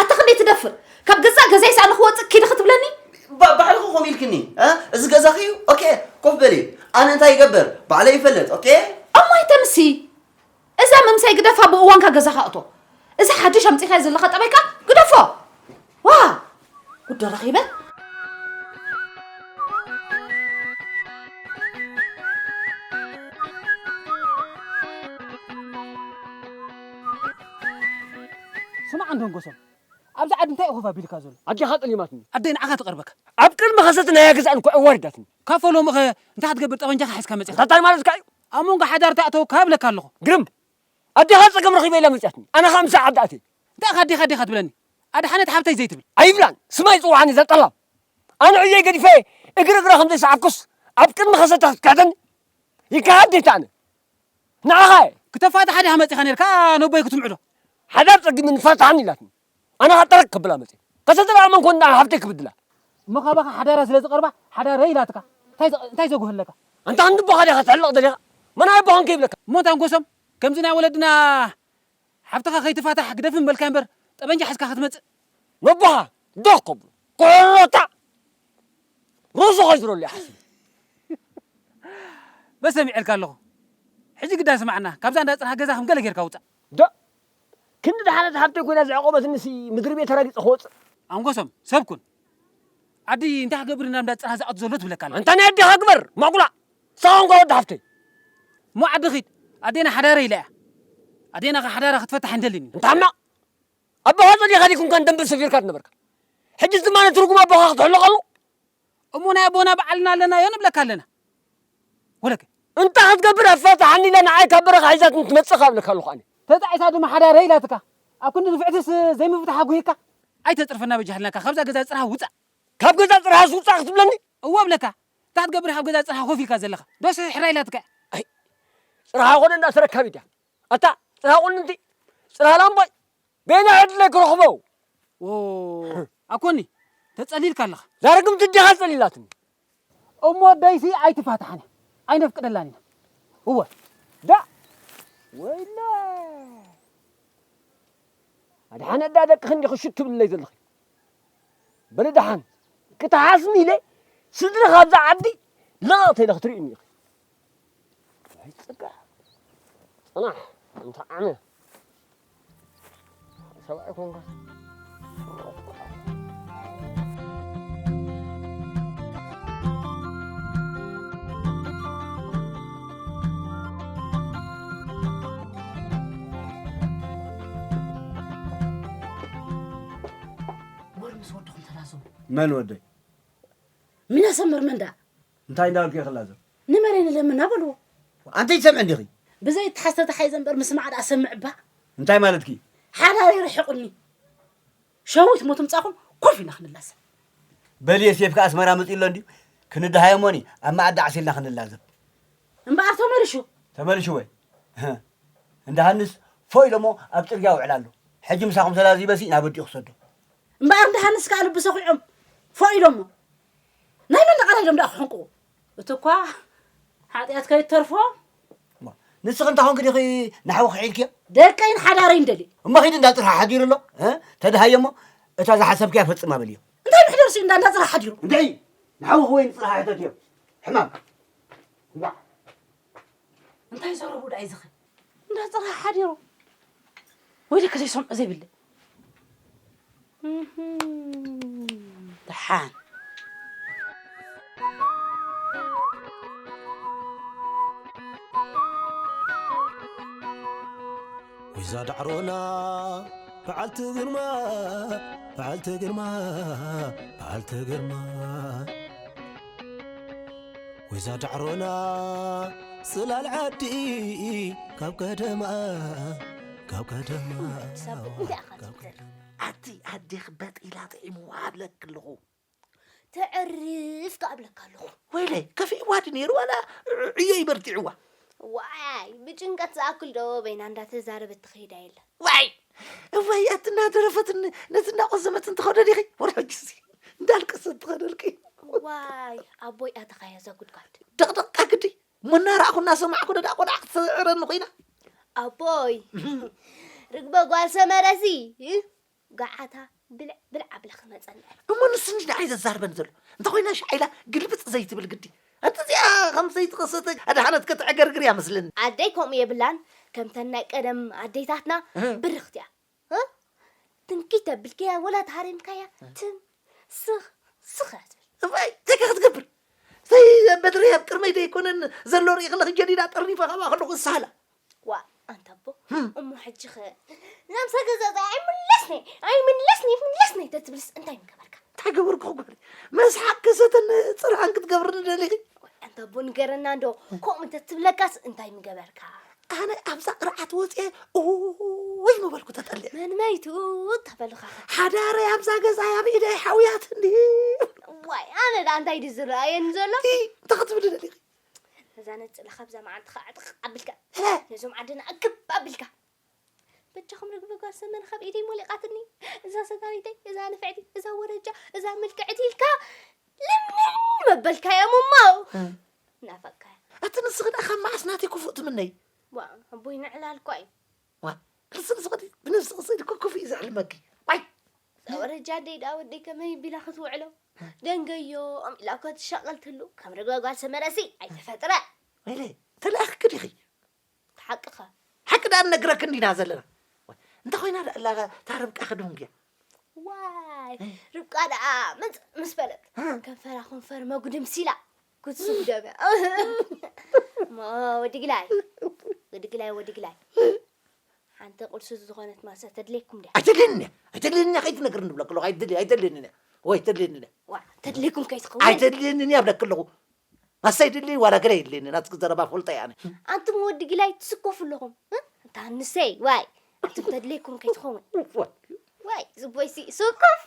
ኣታ ክንደይ ትደፍር ካብ ገዛእ ገዛይስ ኣነ ክወጽእ ኪዲ ክትብለኒ። ባ- ባዕልኺ ኮም ኢልክኒ እ? እዚ ገዛኺ እዩ ኦኬ ኮፍ በሊ ኣነ እንታይ ይገብር ባዕለይ ይፈልጥ ኦኬ። እሞ ኣይተምሲ እዛ ምምሳይ ግደፋ ብእዋንካ ገዛኻ እቶ። እዚ ሓድሽ ኣምጺኻዮ ዘለኻ ጠባይ ከኣ ግደፎ። ዋ ጉዳ ረኺበ። ስማዕ እንዶ ንጎሶም፣ ኣብዚ ዓዲ እንታይ እዩ ኮፍ ኣቢልካ ዘሎ? ኣዴኻ ጠሊማትኒ። ኣደይ ንዓኻ ትቐርበካ። ኣብ ቅድሚ ኸሰት ናይ ገዛእን እኮ ኣዋሪዳትኒ። ካብ ፈለምኡ ኸ እንታይ ክትገብር ጠበንጃኻ ሒዝካ መጺኻ? እንታይ ማለትካ እዩ? ኣብ መንጎ ሓዳር ተኣተወካ እብለካ ኣለኹ። ግርም! ኣዴኻ ጸገም ረኺበ ኢላ መጺኣትኒ። ኣነ ኸኣ ምሳኣ ዓዲ ኣትየ። እንታይ ኢኻ ኣዴኻ ኣዴኻ ትብለኒ? ኣድሓነት ሓብተይ ዘይትብል? ኣይብላን። ስማ ይጽውዓኒ ዘጠላም። ኣነ ዕዮይ ገዲፈ እግሪ እግራ ከም ዘይሰዓብኩስ ኣብ ቅድሚ ኸሰታ ክትክሕደኒ? ይከሓድ ዲታ ኣነ? ንዓኻ እየ። ክተፋትሓ ዲኻ መጺኻ ነርካ ነቦይ ክትምዕዶ? ሓዳር ጸጊምኒ ፋትሓኒ ኢላትኒ። ኣነ ኸኣ ጠረግ ከብላ መጺአ። ከሰተ ደኣ መን ኮን ንዓ ሓብተይ ክብድላ? እሞ ካባኻ ሓዳራ ስለ ዝቐርባ ሓዳረይ ኢላትካ። እንታይ ዘ- እንታይ ዘጉህለካ? ኣንታ ክንዲ ኣቦኻ ዲኻ ተሕልቕ ደሊኻ? መን ኣቦኻ እንከ ይብለካ? እሞ እንታይ ንጎሶም ከምዚ ናይ ወለድና ሓብትኻ ከይትፋታሕ ግደፍን በልካ እምበር ጠበንጃ ሒዝካ ክትመጽእ። ነቦኻ ዶኽ ከብሎ ኩሕሎታ ርእሱ ከይዝረሉ ይሓስብ። በስ ሰሚዐልካ ኣለኹ። ሕጂ ግዳ ስማዕና ካብዛ እንዳ ጽርሃ ገዛ ከም ገለ ጌርካ ውጻእ። ዶ ክንዲ ደሓነት ሓብተይ ኮይና ዘዕቆበትንሲ ምድሪ ቤት ተራጊጸ ክወጽእ። ኣንጎሶም ሰብ ኩን። ዓዲ እንታይ ክገብር ናብ እንዳ ጽርሃ ዝኣቱ ዘሎ ትብለካ ኣላ። ኣንታ ናይ ኣዴኻ ግበር ማጉላ። ሳሆንኳ ወዲ ሓፍተይ። እሞ ዓዲ ኺድ ኣዴና ሓዳረ ኢላ እያ። ኣዴና ኸ ሓዳራ ክትፈታሕ እንደልን። እንታማ ኣቦኻ ጸሊኻ ዲኩም ከን ደንበ ሰፊርካ ትነበርካ። ሕጅስ ድማ ነቲ ርጉም ኣቦኻ ክትሕልቐሉ። እሞ ናይ ኣቦና በዓልና ኣለናዮ ንብለካ ኣለና። ወለከ። እንታ ክትገብር ኣፋታሓኒ ኢለ ንዓይ ካብ በረኻ ሒዛትኒ ትመጽእ ካብ እብለካ ኣለኹ ኣነ። ተጣዒሳ ድማ ሓዳረ ኢላትካ። ኣብ ክንዲ ንፍዕትስ ዘይምፍታሕ ኣጉሂካ። ኣይተጽርፈና በጃህልናካ ካብዛ ገዛ ጽርሃ ውጻእ። ካብ ገዛ ጽርሃስ ውጻእ ክትብለኒ? እወ እብለካ። እንታይ ክትገብር ኢኻ ኣብ ገዛ ጽርሃ ኮፍ ኢልካ ዘለኻ? ዶስ ሕራይ ኢላትካ እያ። ኣይ ጽርሃ ኮነ እንዳ ተረካቢት እያ። ኣታ ጽርሃ ቁንንቲ ጽርሃ ላምቦይ በየናይ ዕድለይ ክረኽቦ? ዎ ኣኮኒ ተጸሊልካ ኣለኻ። ዛርግምቲ ዲኻ ጸሊላትኒ? እሞ ኣደይሲ ኣይትፋታሓን እያ ኣይነፍቅደላን ኢና። እወ ዳ ወይላ ኣድሓነ ኣዳ ደቅኺ እንዲኺ ሽት ትብልለይ ዘለኺ። በሊ ደሓን ክትሓስኒ ኢለ ስድሪ ካብዛ ዓዲ ለቐቕ ተይለ ክትርእዩኒ ኢኺ። ኣይጽጋዕ ጽናሕ እንተ ዓመ ሰብኣይ ኮንካ ወር ምስ ወድኹም ተላዘቡ መን ወደይ ምነሰምር መን ደኣ እንታይ እንዳበልኩ እየ ክላዘብ ንመሬ ንለምና በልዎ ኣንተ ይሰምዕ እንዲኺ? ብዘይ ተሓዝተ ተሓይዘ እምበር ምስማዕ ደኣ ሰምዕ እባ። እንታይ ማለትኪ? ሓዳረይ ርሕቑኒ። ሸዊት ሞት ምጻኹም ኮፍ ኢና ክንላሰ። በልየ ሴፍካ ኣስመራ መጺኡ ኣሎ እንድዩ። ክንድሃየሞኒ ኣብ መኣዲ ዓሲልና ክንላዘብ። እምበኣር ተመልሹ። ተመልሹ ወይ? እንዳ ሃንስ ፎይ ኢሎሞ ኣብ ጽርግያ ውዕል ኣሎ። ሕጂ ምሳኹም ተላዚበሲ ናብ ኣዲኡ ክሰዶ። እምበኣር እንዳ ሃንስ ከኣ ልቢ ሰኺዖም ፎይ ኢሎሞ። ናይ መን ቃላይ ኢሎም ደኣ ክሕንቁ? እቲ እኳ ሓጢኣት ከይተርፎ። እሞ ንስኺ እንታይ ኮንኪ ዲኺ ናሕዊ ክሒልክዮ? ደቀይን ሓዳረይን ደልየ። እሞ ኺዲ እንዳ ጽርሓ ሓዲሩ ኣሎ፣ እ? ተድሃዮ እሞ እታ ዝሓሰብክያ ፈጽማ በልዮ። እንታይ ምሕደርሲ እንዳ፣ እንዳ ጽርሓ ሓዲሩ? እንታይ? ናሕዊ ወይ ንጽርሓ ሕተትዮ። ሕማም። ዋ። እንታይ ዘረቡ ደኣ ይዝኽር? እንዳ ጽርሓ ሓዲሩ። ወይ ደከ ዘይሰምዑ ዘይብለ። እህም፣ ደሓን። ወይዛ ዳዕሮና በዓልቲ ግርማ፣ በዓልቲ ግርማ፣ በዓልቲ ግርማ። ወይዛ ዳዕሮና ጽላል ዓዲ ካብ ቀደማ፣ ካብ ቀደማ፣ ሳብ እንታይ ኢኻ ካብ ትብል? ቀደማ። ኣቲ ኣዴኺ በጢላ ጥዒምዋ እብለኪ ኣለኹ። ተዕርፍ ከኣ እብለካ ኣለኹ። ወይለይ፣ ከፊእዋ ድዩ ነይሩ ዋላ ዕዮ ይበርቲዕዋ? ዋይ፣ ብጭንቀት ዝኣክል ዶ በይና እንዳተዛረበት ትኸይዳ የለ። ዋይ! እዋይ፣ ኣቲ እናደረፈትን ነቲ እናቆዘመትን ትኸዶ ዲኺ? ወረ ሕጅሲ እንዳልቀሰት ትኸደልኪ። ዋይ፣ ኣቦይ ኣተኻያ እዛ ጉድጓድ። ደቕደቕ ግዲ። እሞ እናረኣኹ እናሰማዕኩ ዶ ደኣ ቆልዓ ክትስዕረኒ ኮይና? ኣቦይ፣ ርግበ ጓል ሰመረሲ፣ እ? ገዓታ ብልዕ ብልዕ ኣብለ ክመጸኒ። እሞ ንሱ እንጂ ንዓይ ዘዛርበኒ ዘሎ። እንተኾይና ሻዕ ኢላ ግልብጥ ዘይትብል ግዲ። ኣቲ እዚኣ ከም ዘይተኸሰተ ኣድሓነት ከተዕገርግር እያ መስለኒ። ኣደይ ከምኡ የብላን፣ ከምተን ናይ ቀደም ኣዴታትና እህ። ብርኽቲ እያ። እ? ትንኪት ተብልክያ ወላ ተሃሪምካያ ትም ስኽ ስኽ እያ ትብል። እዋይ፣ እንታይ ከ ክትገብር? ሰይ በትሪ ኣብ ቅድመይ ደይኮነን ዘሎ ርኢኽለኺ ጀዲዳ ጠርኒፈ ካብኣ ከለኹ እሳህላ። ዋ፣ ኣንታ ኣቦ፣ ህም። እሞ ሕጂ ኸ ናብዛ ገዛ እዚኣ ኣይምለስኒ፣ ኣይምለስኒ፣ ኣይምለስኒ ተትብልስ እንታይ ምገበርካ? እንታይ ገበርኩ ጓል? መስሓቅ ከሰተን ጽርዓን ክትገብርኒ ደሊኺ? ኣንታ ኣቦ ንገረና እንዶ፣ ከምኡ እንተትብለካስ እንታይ ምገበርካ? ኣነ ኣብዛ ቅርዓት ወፅየ ኡይ ምበልኩ ተጠሊዐ። መን መይቱ ተበልኻ? ሓዳረይ ኣብዛ ገዛ ኣብ ኢደይ ሓውያት እንዲ። ዋይ፣ ኣነ ደኣ እንታይ ድዩ ዝረኣየኒ ዘሎ? ቲ፣ እንታይ ክትብሊ ደሊኺ? ነዛ ነፅላ ካብዛ መዓንቲ ከዓ ዕጥቕ ኣቢልካ፣ እ። ነዞም ዓድና እክብ ኣቢልካ። በጃኹም ርግቢ ጓል ሰመን ካብ ኢደይ ሞሊቓትኒ። እዛ ሰጋሪተይ፣ እዛ ንፍዕቲ፣ እዛ ወረጃ፣ እዛ ምልክዕቲ ኢልካ ልምንም መበልካዮም እሞ። እ። ናፈቅካያ። ኣቲ ንስኺ ደኣ ካብ መዓስ ናተይ ክፉእ ትምነይ? ዋ፣ ኣቦይ ንዕላል እኳ እዩ። ዋ፣ ንስኺ ንስኺ ብነብስኺ ስእሊ እኮ ክፉእ እዩ ዘዕልመኪ። ዋይ! እዛ ወረጃ ኣደይ ደኣ ወደይ ከመይ ቢላ ክትውዕሎ? ደንገዮ ኣምኢላ እኳ ትሻቐል ትህሉ። ከም ርግበ ጓል ሰመረሲ ኣይተፈጥረ። ወይለ፣ ተለኣኽኪ ዲኺ? ሓቅኻ። ሓቂ ደኣ ንነግረኪ እንዲና ዘለና። ዋይ፣ እንተ ኮይና ደኣ እላ እታ ርብቃ ክድንጉያ። ዋይ፣ እ። ርብቃ ደኣ መጽ-፣ ምስ በለት፣ እ። ከንፈራ ከንፈር መጉድም ሲላ፣ ኩሱ ደምያ። እሞ ወዲ ግላይ፣ ወዲ ግላይ፣ ወዲ ግላይ። ሓንቲ ቁርሲ ዝኾነት ማሰ ተድልየኩም ድያ? ኣይተድልየንን እያ፣ ኣይተድልየንን እያ፣ ከይትነግርኒ ንብለኪ ኣለኹ፣ ኣይትድል-፣ ኣይተድልየንን እያ። ወይ፣ ኣይተድልየንን እያ። ዋ፣ ተድልየኩም ከይትኸውን። ኣይተድልየንን እያ ብለኪ ኣለኹ። ማሰ ኣይድልይን ዋላ ገለ የድልየንን፣ ናትኪ ዘረባ ፈልጦ እየ ኣነ። ኣንቱም ወዲ ግላይ ትስከፉ ኣለኹም፣ እ? እታ ንሰይ፣ ዋይ፣ ኣንቱም ተድልየኩም ከይትኸውን። ዋይ፣ ዝቦይሲ ስኩፍ።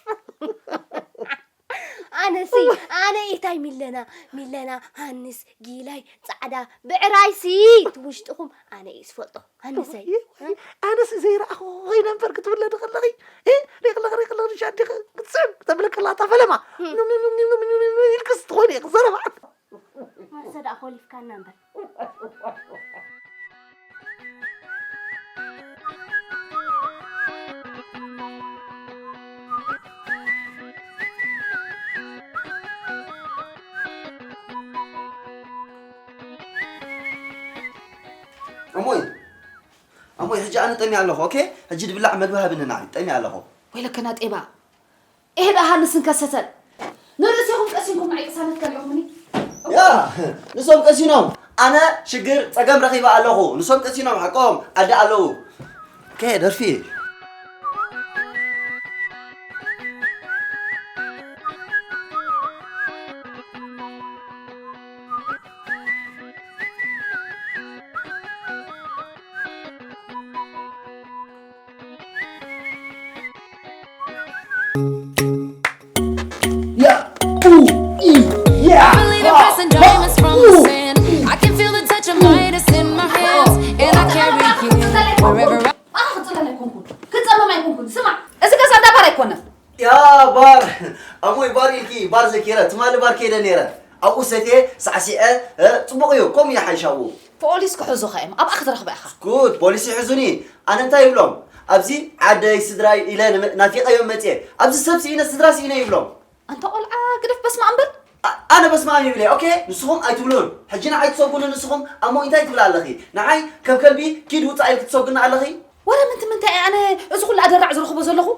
ኣነሲ፣ ኣነ ኢታይ ሚለና፣ ሚለና፣ ሃንስ፣ ጊላይ፣ ጻዕዳ፣ ብዕራይሲ፣ እቲ ውሽጥኹም ኣነ እየ ዝፈልጦ። ሃንሰይ። ኣነሲ ዘይረኣኹ ኮይነ እምበር ክትውለዲ ከለኺ፣ እ? ሪቕልቕ፣ ሪቕልቕ፣ ንሻ ኣዴኺ ክትስዕም፣ ክተብለኪ ኣላ እታ ፈለማ። ኑም፣ ኑም፣ ኑም፣ ኑም፣ ኑም፣ ኑም ኢልክስ ትኾኒ ኢኺ ዘረባ። መርሰ ደኣ ኮሊፍካና እምበር። እሞይ፣ እሞይ፣ ሕጂ ኣነ ጠምየ ኣለኹ፣ ኦኬ? ሕጂ ድብላዕ መግቢ ሃብኒ ንዓይ፣ ጠምየ ኣለኹ። ወይለከና ጤባ። ኤህ ደኣ ሃንስን ከሰተን። ንርእሲኹም ቀሲንኩም ንዓይ ቅሳነት ከሪኹምኒ። ያ፣ ንሶም ቀሲኖም። ኣነ ሽግር፣ ጸገም ረኺበ ኣለኹ። ንሶም ቀሲኖም፣ ሓቆም፣ ዓዲ ኣለዉ። ኦኬ፣ ደርፊ። Yeah. Ooh. Yeah. Believe in pressing diamonds from the sand. I can feel the touch of Midas in my hands, and I carry it wherever I. ኣነ ክጽለል ኣይኮንኩን፣ ክጸመም ኣይኮንኩን። ስማዕ፣ እዚ ገዛ እንዳ ባር ኣይኮነን። ያ ባር፣ ኣሞይ፣ ባር ኢልኪ፣ ባር ዘኪረ፣ ትማሊ ባር ከይደ ነይረ። ኣብኡ ሰትየ፣ ሳዕሲዐ፣ እ፣ ጽቡቕ እዩ፣ ከምኡ ይሓይሽ ኣብኡ። ፖሊስ ክሕዙኻ እዮም፣ ኣብኣ ክትረኽባ ኢኻ። ጉድ፣ ፖሊስ ይሕዙኒ። ኣነ እንታይ ይብሎም? ኣብዚ ዓደይ፣ ስድራይ ኢለ ንመ-፣ ናፊቐዮም መጽየ። ኣብዚ ሰብ ስኢነ፣ ስድራ ስኢነ ይብሎም። ኣንታ ቆልዓ፣ ግደፍ በስመ ኣብ በል። ኣ-፣ ኣነ በስመ ኣብ ይብል እየ፣ ኦኬ? ንስኹም ኣይትብሉን። ሕጂ ንዓይ ትሰጉኒ ንስኹም፣ ኣሞ እንታይ ትብል ኣለኺ? ንዓይ ከም ከልቢ ኪድ ውጻእ ኢልኪ ትሰጉኒ ኣለኺ? ወረ ምንቲ ምንታይ እየ ኣነ እዚ ኩሉ ኣደራዕ ዝረኽቦ ዘለኹ?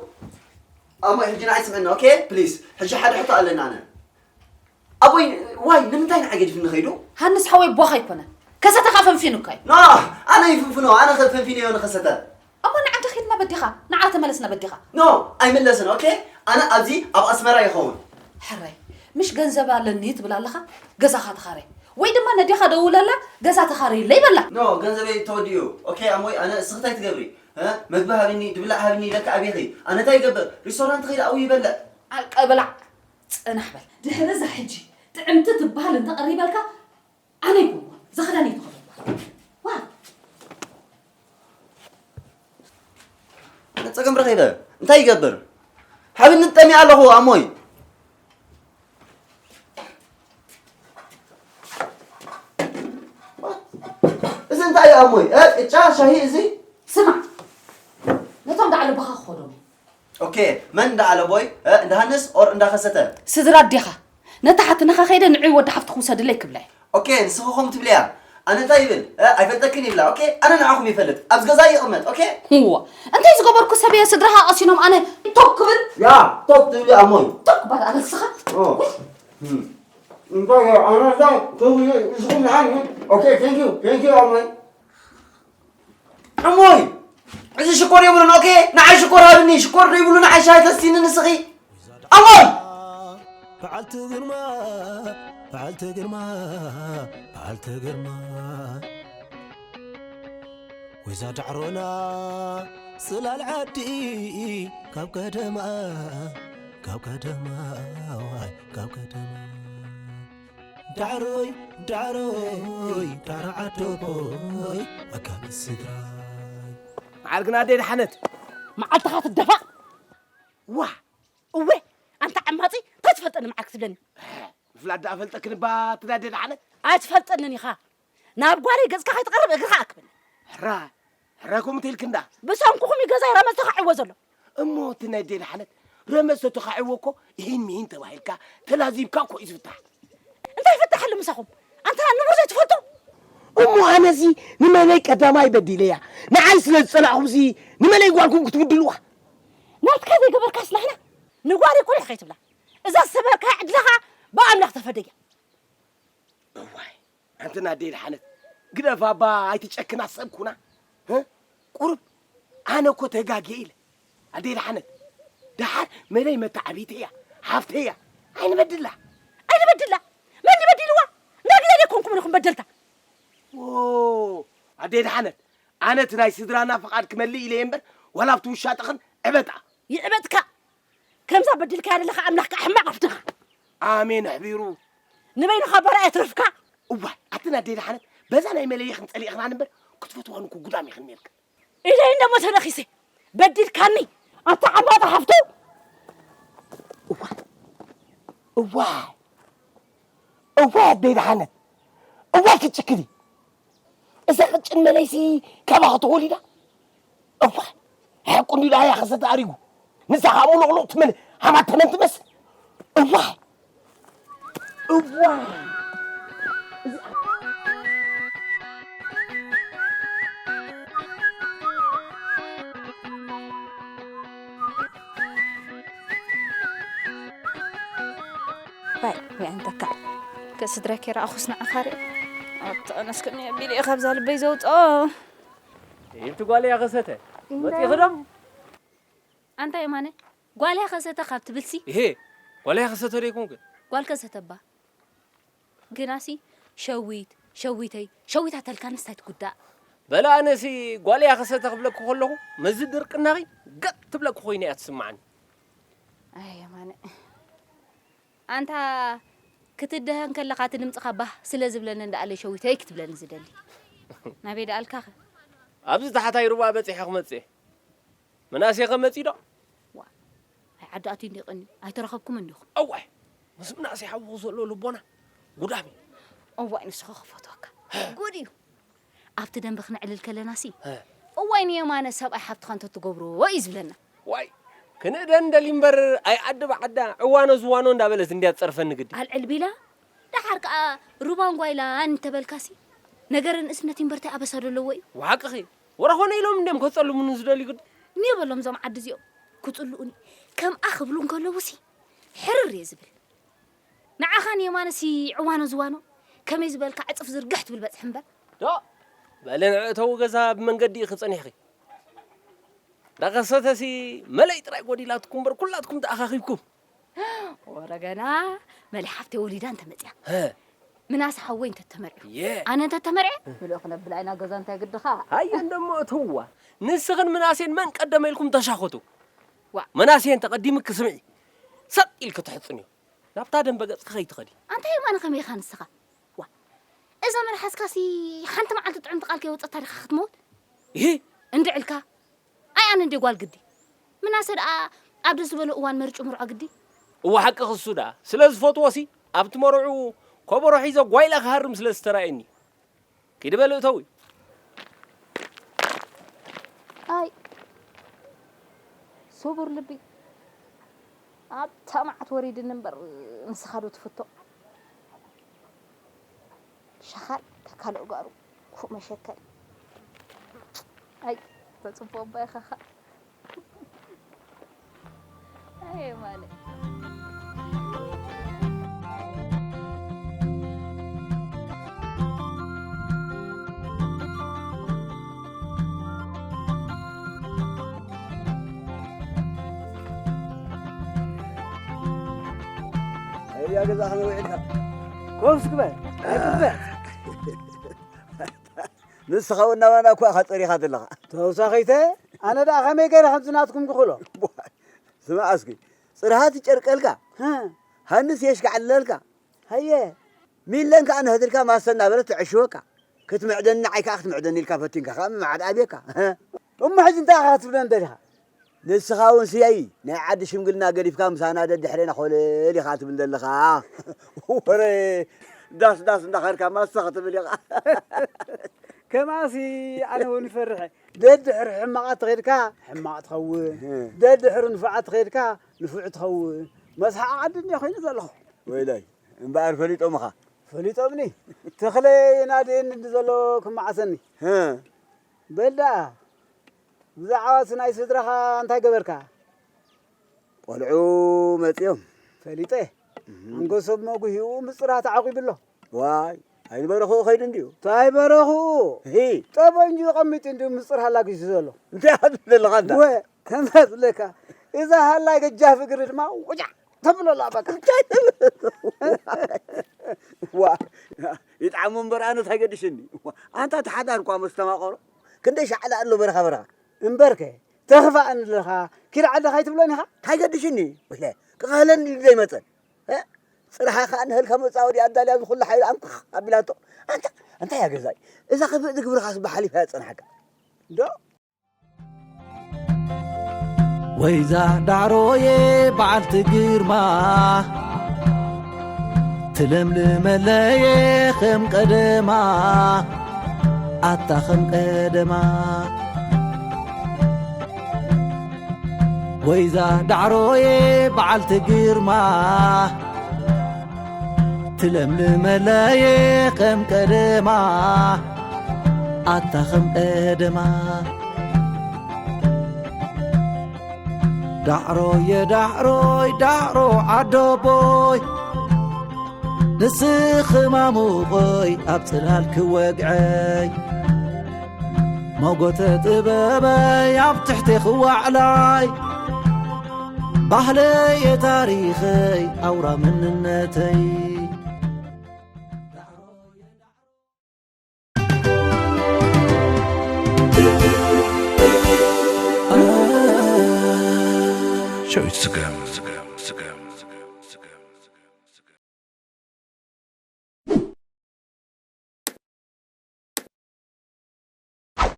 ኣሞ ሕጂ ንዓይ ስምዕኒ፣ ኦኬ? ፕሊዝ። ሕጂ ሓደ ሕቶ ኣለኒ ኣነ። ኣቦይ፣ ዋይ፣ ንምንታይ ንዓይ ገዲፍኒ ኸይዱ? ሃንስ ሓወይ ቧኻ ኣይኮነን። ከሰተኻ ፈንፊኑካ እዩ። ኖ፣ ኣነ ይፍንፍኖ፣ ኣነ ኸ ፈንፊነዮ ንኸሰተ። እሞ ንዓ እንተ ኺድና በዲኻ፣ ንዓ ተመለስና በዲኻ። ኖ፣ ኣይምለስን፣ ኦኬ? ኣነ ኣብዚ ኣብ ኣስመራ ይኸውን። ሕራይ፣ ምሽ ገንዘብ ኣለኒ ትብል ኣለኻ፣ ገዛኻ ተኻረይ። ወይ ድማ ነዴኻ ደውለላ፣ ገዛ ተኻረይለይ በላ። ኖ፣ ገንዘበይ ተወዲኡ። ኦኬ፣ ኣሞይ፣ ኣነ እስኺ እንታይ ትገብሪ? እ? መግቢ ሃብኒ፣ ድብላዕ ሃብኒ ኢለካ ኣቤኺ። ኣነ እንታይ ይገብር? ሪስቶራንት ኸይደ ኣብኡ ይበልዕ። ኣልቀ ብላዕ፣ ጽናሕ በል። ድሕሪ እዛ ሕጂ ጥዕምቲ ትበሃል እንተ ቀሪበልካ፣ ኣነ ኣይኮንኩን፣ እዛ ክዳን ኣይትኸደን። ዋ! ኣነ ጸገም ረኺበ፣ እንታይ ይገብር? ሓብኒ ጠሚኣ ኣለኹ፣ ኣሞይ። እዚ እንታይ እዩ፣ ኣሞይ? እ፣ ቅጫ፣ ሻሂ፣ እዚ? ስማዕ፣ ነቶም ደኣ ለባኻ ክኸዶም እዩ። ኦኬ፣ መን እንዳ ኣለቦይ? እ፣ እንዳ ሃንስ ኦር እንዳ ከሰተ? ስድራ ኣዴኻ። ነታ ሓትነኻ ከይደ ንዑይ ወዲ ሓፍቲ ክውሰድለይ ክብላ እየ። ኦኬ፣ ንስኺ ከምኡ ትብልያ። ኣነ እንታይ ይብል? እ፣ ኣይፈልጠክን ይብላ። ኦኬ፣ ኣነ ንዓኹም ይፈልጥ። ኣብዚ ገዛ ይቕመጥ። ኦኬ? እዋ፣ እንታይ ዝገበርኩ ሰብ እየ ስድራኻ ቀሲኖም ኣነ ቶክ ክብል? ያ፣ ቶክ ትብሊ ኣሞይ። ቶክ ባል ኣበልስኻ? ኦ። እም። እንታይ እየ፣ ኣነ እንታይ ትብሊ? ንስኹም ንዓይ? ኦኬ፣ ቴንክ ዩ፣ ቴንክ ዩ ኣሞይ። እሞይ፣ እዚ ሽኮር የብሉን። ኦኬ፣ ንዓይ ሽኮር ሃብኒ። ሽኮር ዘይብሉ ንዓይ ሻሂ ተስቲኒ ንስኺ። ኣሞይ! በዓልቲ ግርማ፣ በዓልቲ ግርማ፣ በዓልቲ ግርማ። ወይዛ ዳዕሮና ጽላል ዓዲ ካብ ቀደማ፣ ካብ ቀደማ፣ ዋይ፣ ካብ ቀደማ። ዳዕሮይ፣ ዳዕሮይ፣ ዳዕሮ ዓዶቦይ፣ መጋቢ ስድራይ። መዓልግና ኣደይ ደሓነት። መዓልትኻ ትደፋእ። ዋ፣ እወ፣ ኣንታ ዓማጺ፣ እንታይ ትፈልጠኒ መዓልክ ትብለኒ? ምፍላጥ ደኣ ፈልጠክን እባ፣ እቲ ናይ ኣደይ ደሓነት። ኣይትፈልጠንን ኢኻ። ናብ ጓለይ ገጽካ ከይትቐርብ እግርኻ ኣክበኒ። ሕራ፣ ሕራ ከምኡ ተይልኪ እንዳ። ብሰንኩኹም እዩ ገዛይ ረመጽ ተኻዒዎ ዘሎ። እሞ እቲ ናይ ኣደይ ደሓነት ረመጽ ተተኻዒዎ እኮ፣ ኢሂን ሚሂን ተባሂልካ፣ ተላዚብካ እኮ እዩ ዝፍታሕ። እንታይ ይፍታሐሉ ምሳኹም? ኣንታ ንቡር ዘይትፈልጡ? እሞ ኣነሲ ንመለይ ቀዳማይ በዲለያ? ንዓይ ስለ ዝጸላእኹምሲ ንመለይ ጓልኩም ክትብድልዋ? ናትካ ዘይገበርካስ ናህና ንጓለይ ቁሊሕ ከይትብላ። እዛ ዝሰበርካያ ዕድልኻ ብኣምላኽ ተፈደያ። እዋይ፣ ኣንቲ ኣደይ ደሓነት፣ ግደፋ እባ ኣይትጨክና ሰብ ኩና። እ? ቁሩብ ኣነ እኮ ተጋግየ ኢለ። ኣደይ ደሓነት፣ ደሓር መለይ መተዓብይተይ እያ፣ ሓፍተይ እያ። ኣይንበድላ። ኣይንበድላ? መን ይበዲልዋ? እንዳ ግዜ ደይኮንኩም ኢኹም በደልታ። ዎ፣ ኣደይ ደሓነት፣ ኣነ እቲ ናይ ስድራና ፍቓድ ክመልእ ኢለ እየ እምበር፣ ዋላ ኣብቲ ውሻጠኽን ዕበጣ። ይዕበጥካ። ከምዛ በዲልካያ ዘለኻ ኣምላኽ ከኣ ሕማቕ ኣፍድኻ። ኣሜን ኣሕቢሩ። ንበይንኻ በላ እትረፍካ። እዋይ፣ ኣትን ኣደይ ደሓነት፣ በዛ ናይ መለየ ክንጸሊእኽናን እምበር፣ ክትፈትዋን እኮ ጉዳም ኢኽን ነርክን። ኢለይ እንደሞ ተነኺሰ፣ በዲልካኒ፣ ኣታ ዓባጣ ሓፍቱ። እዋይ፣ እዋይ፣ እዋይ ኣደይ ደሓነት፣ እዋይ ክትጭክኒ። እዛ ቅጭን መለይሲ ካባኻ ተወሊዳ? እዋይ፣ ሓቁ እንዲዩ ደኣ እያ ከሰተ ኣሪጉ። ንሳ ኸኣ ሙሉቕሉቕ ትመል ሃማተመን ትመስል። እዋይ፣ እዋይ። ባይ፣ ወይ ኣንተካ። ከስድረኪ ረኣኹስ ንዓኻ ርእ። ኣታ ኣነስ ከመይ ኣቢለ እየ ካብዛ ልበይ ዘውፅኦ። ይብቲ ጓል እያ ከሰተ። እንዳ- መፂኺ ዶ? ኣንታ የማነ፣ ጓል እያ ከሰተ ካብ ትብልሲ? ይሄ፣ ጓል እያ ከሰተ ዶ ይኮንክ? ጓል ከሰተ እባ። ግናሲ፣ ሸዊት፣ ሸዊተይ፣ ሸዊት ኣተልካንስ እንታይ ትጉዳእ? በላ ኣነሲ ጓል እያ ከሰተ ክብለኪ ከለኹ፣ መዚ ድርቅናኺ ገጥ ትብለኪ ኮይና እያ ትስምዓኒ። ኣይ የማነ፣ ኣንታ ክትደሀን ከለኻ እቲ ድምፅኻ ባህ ስለ ዝብለኒ እንዳኣለ ሸዊተይ ክትብለኒ ዝደሊ። ናበይ ደኣልካኸ? ኣብዚ ታሕታይ ሩባ በፂሐ ክመፅእ። ምናሴ ከ መፂ ዶ? ዋ፣ ኣይ ዓዲ ኣትዩ እንዲቕኒ ኣይተረኸብኩም እንዲኹም። እዋይ፣ ምስ ምናሴ ሓውኹ ዘሎ ልቦና ጉዳም እዩ። እዋይ፣ ንስኻ ክፈትወካ። ጉድ እዩ። ኣብቲ ደንበ ክነዕልል ከለናሲ፣ ሀ። እዋይ ንየማነ ሰብኣይ ሓብትኻ እንተትገብሮ እዩ ዝብለና። ዋይ፣ ክንእደን ደሊ እምበር፣ ኣይ ዓዲ ብዓዳ፣ ዕዋኖ ዝዋኖ እንዳበለት እንድያ ትጸርፈኒ ግዲ። ኣልዕል ቢላ፣ ደሓር ከኣ ሩባን ጓይላን እንተበልካሲ፣ ነገር ንእስነት እምበር እንታይ ኣበሳ ዶ ኣለዎ እዩ? ብሓቅኺ፣ ወረ ኾነ ኢሎም እንድዮም ከጸልሙኒ ዝደልዩ ግዲ። እኔ በሎም እዞም ዓዲ እዚኦም፣ ክጽልኡኒ፣ ከምኣ ክብሉ እንከለዉሲ፣ ሕርር እየ ዝብል። ንዓኻ ንየማነሲ ዕዋኖ ዝዋኖ፣ ከመይ ዝበልካ ዕጽፍ ዝርግሕ ትብል በጽሒ እምበር። ዶ፣ በሊ ንዕእተዊ ገዛ ብመንገዲ ኢኺ ጸኒሕኺ። እንዳኸሰተሲ መለይ ጥራይ ጎዲላትኩም እምበር ኩላትኩም ተኣኻኺብኩም። ወረ ገና መሊ ሓፍተይ ወሊዳ እንተመጽያ። ሀ። ምናስ ሓወይ እንተተመርዕዩ። የ። ኣነ እንተተመርዐ፣ ምልኦ ክነብል ኣይና ገዛ እንታይ ግድኻ? ሃየ እንደሞ እትውዋ። ንስኽን ምናሴን መን ቀደመ ኢልኩም ተሻኸቱ። ዋ። ምናሴ እንተቐዲምኪ ስምዒ። ሰጥ ኢልኪ ትሕጽንዮ። ናብታ ደንበ ገጽኪ ከይትኸዲ። ኣንታ የማነ ከመይ ኢኻ ንስኻ? ዋ። እዛ መልሓስካሲ ሓንቲ መዓልቲ ጥዕምቲ ቃል ከይወጸታ ዲኻ ክትመውት? ይሂ። እንድዕልካ። ኣይ ኣነ እንደ ጓል ግዲ። ምናሰ ደኣ ኣብ ደስ ዝበሎ እዋን መርጩ ምርዖ ግዲ። እወ ሓቂ ክሱ ደኣ። ስለ ዝፈትዎሲ ኣብቲ መርዑ ኮበሮ ሒዘ ጓይላ ክሃርም ስለ ዝተራእየኒ። ኪዲ በል እተዊ። ኣይ። ስቡር ልቢ። ኣብታ መዓት ወሪድኒ እምበር ንስኻ ዶ ትፍቶ? ሸኻል ከካል እጋሩ ኩእ መሸከል። ኣይ፣ ተጽቦ ኣባይ ኸኻ። ኣይ፣ ማለት። እያ ገዛ ከመይ ውዒልካ? ኮፍ እስኪ በል። ኣይትበል። ንስኻ እውን ናባና እኮ ኢኻ ጸሪኻ ዘለኻ። ተውሳኺተ፣ ኣነ ደኣ ከመይ ገይረ ከምዚ ናትኩም ክኽእሎ? ስማዕ እስኪ፣ ጽርሃት ይጨርቀልካ፣ ሃ። ሃንስ የሽካዕልለልካ። ሃየ። ሚለን ከኣ ንህድልካ ማሰ እናበለት ተዕሽወካ። ክትምዕደኒ ንዓይ ከኣ ክትምዕደኒ ኢልካ ፈቲንካ ከኣ ምምዓድ ኣብየካ። እሞ ሕጂ እንታይ ኢኻ ክትብለኒ ደሊኻ? ንስኻ እውን ስያይ ናይ ዓዲ ሽምግልና ገዲፍካ ምሳና ደድሕሬና ኮለል ኢኻ ትብል ዘለኻ። ወረ ዳስ ዳስ እንዳኸድካ ማሰ ክትብል ኢኻ። ከምኣሲ ኣነ እውን ይፈርሕ። ደድሕሪ ሕማቓት ተኸድካ ሕማቕ ትኸውን። እህ። ደድሕሪ ንፉዓት ተኸድካ ንፉዕ ትኸውን። መስሓቕ ዓዲ እንድየ ኮይኑ ዘለኹ። ወይላይ እምበኣር ፈሊጦምኻ። ፈሊጦምኒ። ተኽለ የናድየኒ ዘሎ ክመዓሰኒ። ህ። በል ደኣ፣ ብዛዕባ እቲ ናይ ስድራኻ እንታይ ገበርካ? ቆልዑ መጺኦም። ፈሊጠ። እህ። ኣንገሶም መጉሂኡ ምጽራህ ተዓቂቡ ኣሎ። ዋይ፣ ኣይንበረኽኡ ኸይዱ እንድዩ። እንታይ በረኽኡ? ሂ። ጠበንጁ ቀሚጡ እንድዩ ምጽራህ ኣላጊሱ ዘሎ። እንታይ ኢኻ ትብል ዘለኻ እንታ? ወ፣ ከምዛ ትብለካ። እዛ ሃላይ ገጃፍ እግሪ ድማ ውጫዕ ተብሎ ኣላ በቃ። እንታይ ትብል? ዋ፣ ይጥዓሙ እምበር ኣነ እንታይ ገድሽኒ? ኣንታ እቲ ሓዳር እኳ መስተማቐሮ ክንደይ ሻዕላ ኣሎ በረኻ በረኻ። እምበርከ፣ ተኽፋእኒ ኣለኻ፣ ኪድ ዓድኻ ኣይትብሎን ኢኻ? እንታይ ገድሽኒ? ወይለ፣ ክኸህለኒ ኢሉ ዘይመጸ። እ? ጽርሓ ከኣ ንህልካ መጻወዲ ኣዳልያ ዝኹሉ ሓይሉ ኣምክኽ ኣቢላቶ። ኣንታ፣ ኣንታ እያ ገዛኢ። እዛ ክፍእቲ ግብርኻስ ብሓሊፋ እያ ጸንሓካ። ዶ? ወይዛ ዳዕሮየ በዓልቲ ግርማ፣ ትለምልመለየ ከም ቀደማ፣ ኣታ ከም ቀደማ። ወይዛ ዳዕሮየ በዓልቲ ግርማ፣ ትለምልመለየ ከም ቀደማ፣ ኣታ ከም ቀደማ። ዳዕሮየ ዳዕሮይ ዳዕሮ ዓዶቦይ፣ ንስኺ ማሙቐይ ኣብ ጽላል ክወግዐይ፣ ሞጎተ ጥበበይ ኣብ ትሕቴኺ ዋዕላይ፣ ባህለየ ታሪኸይ ኣውራ መንነተይ። ሸዊት ስገም ስገም ስገም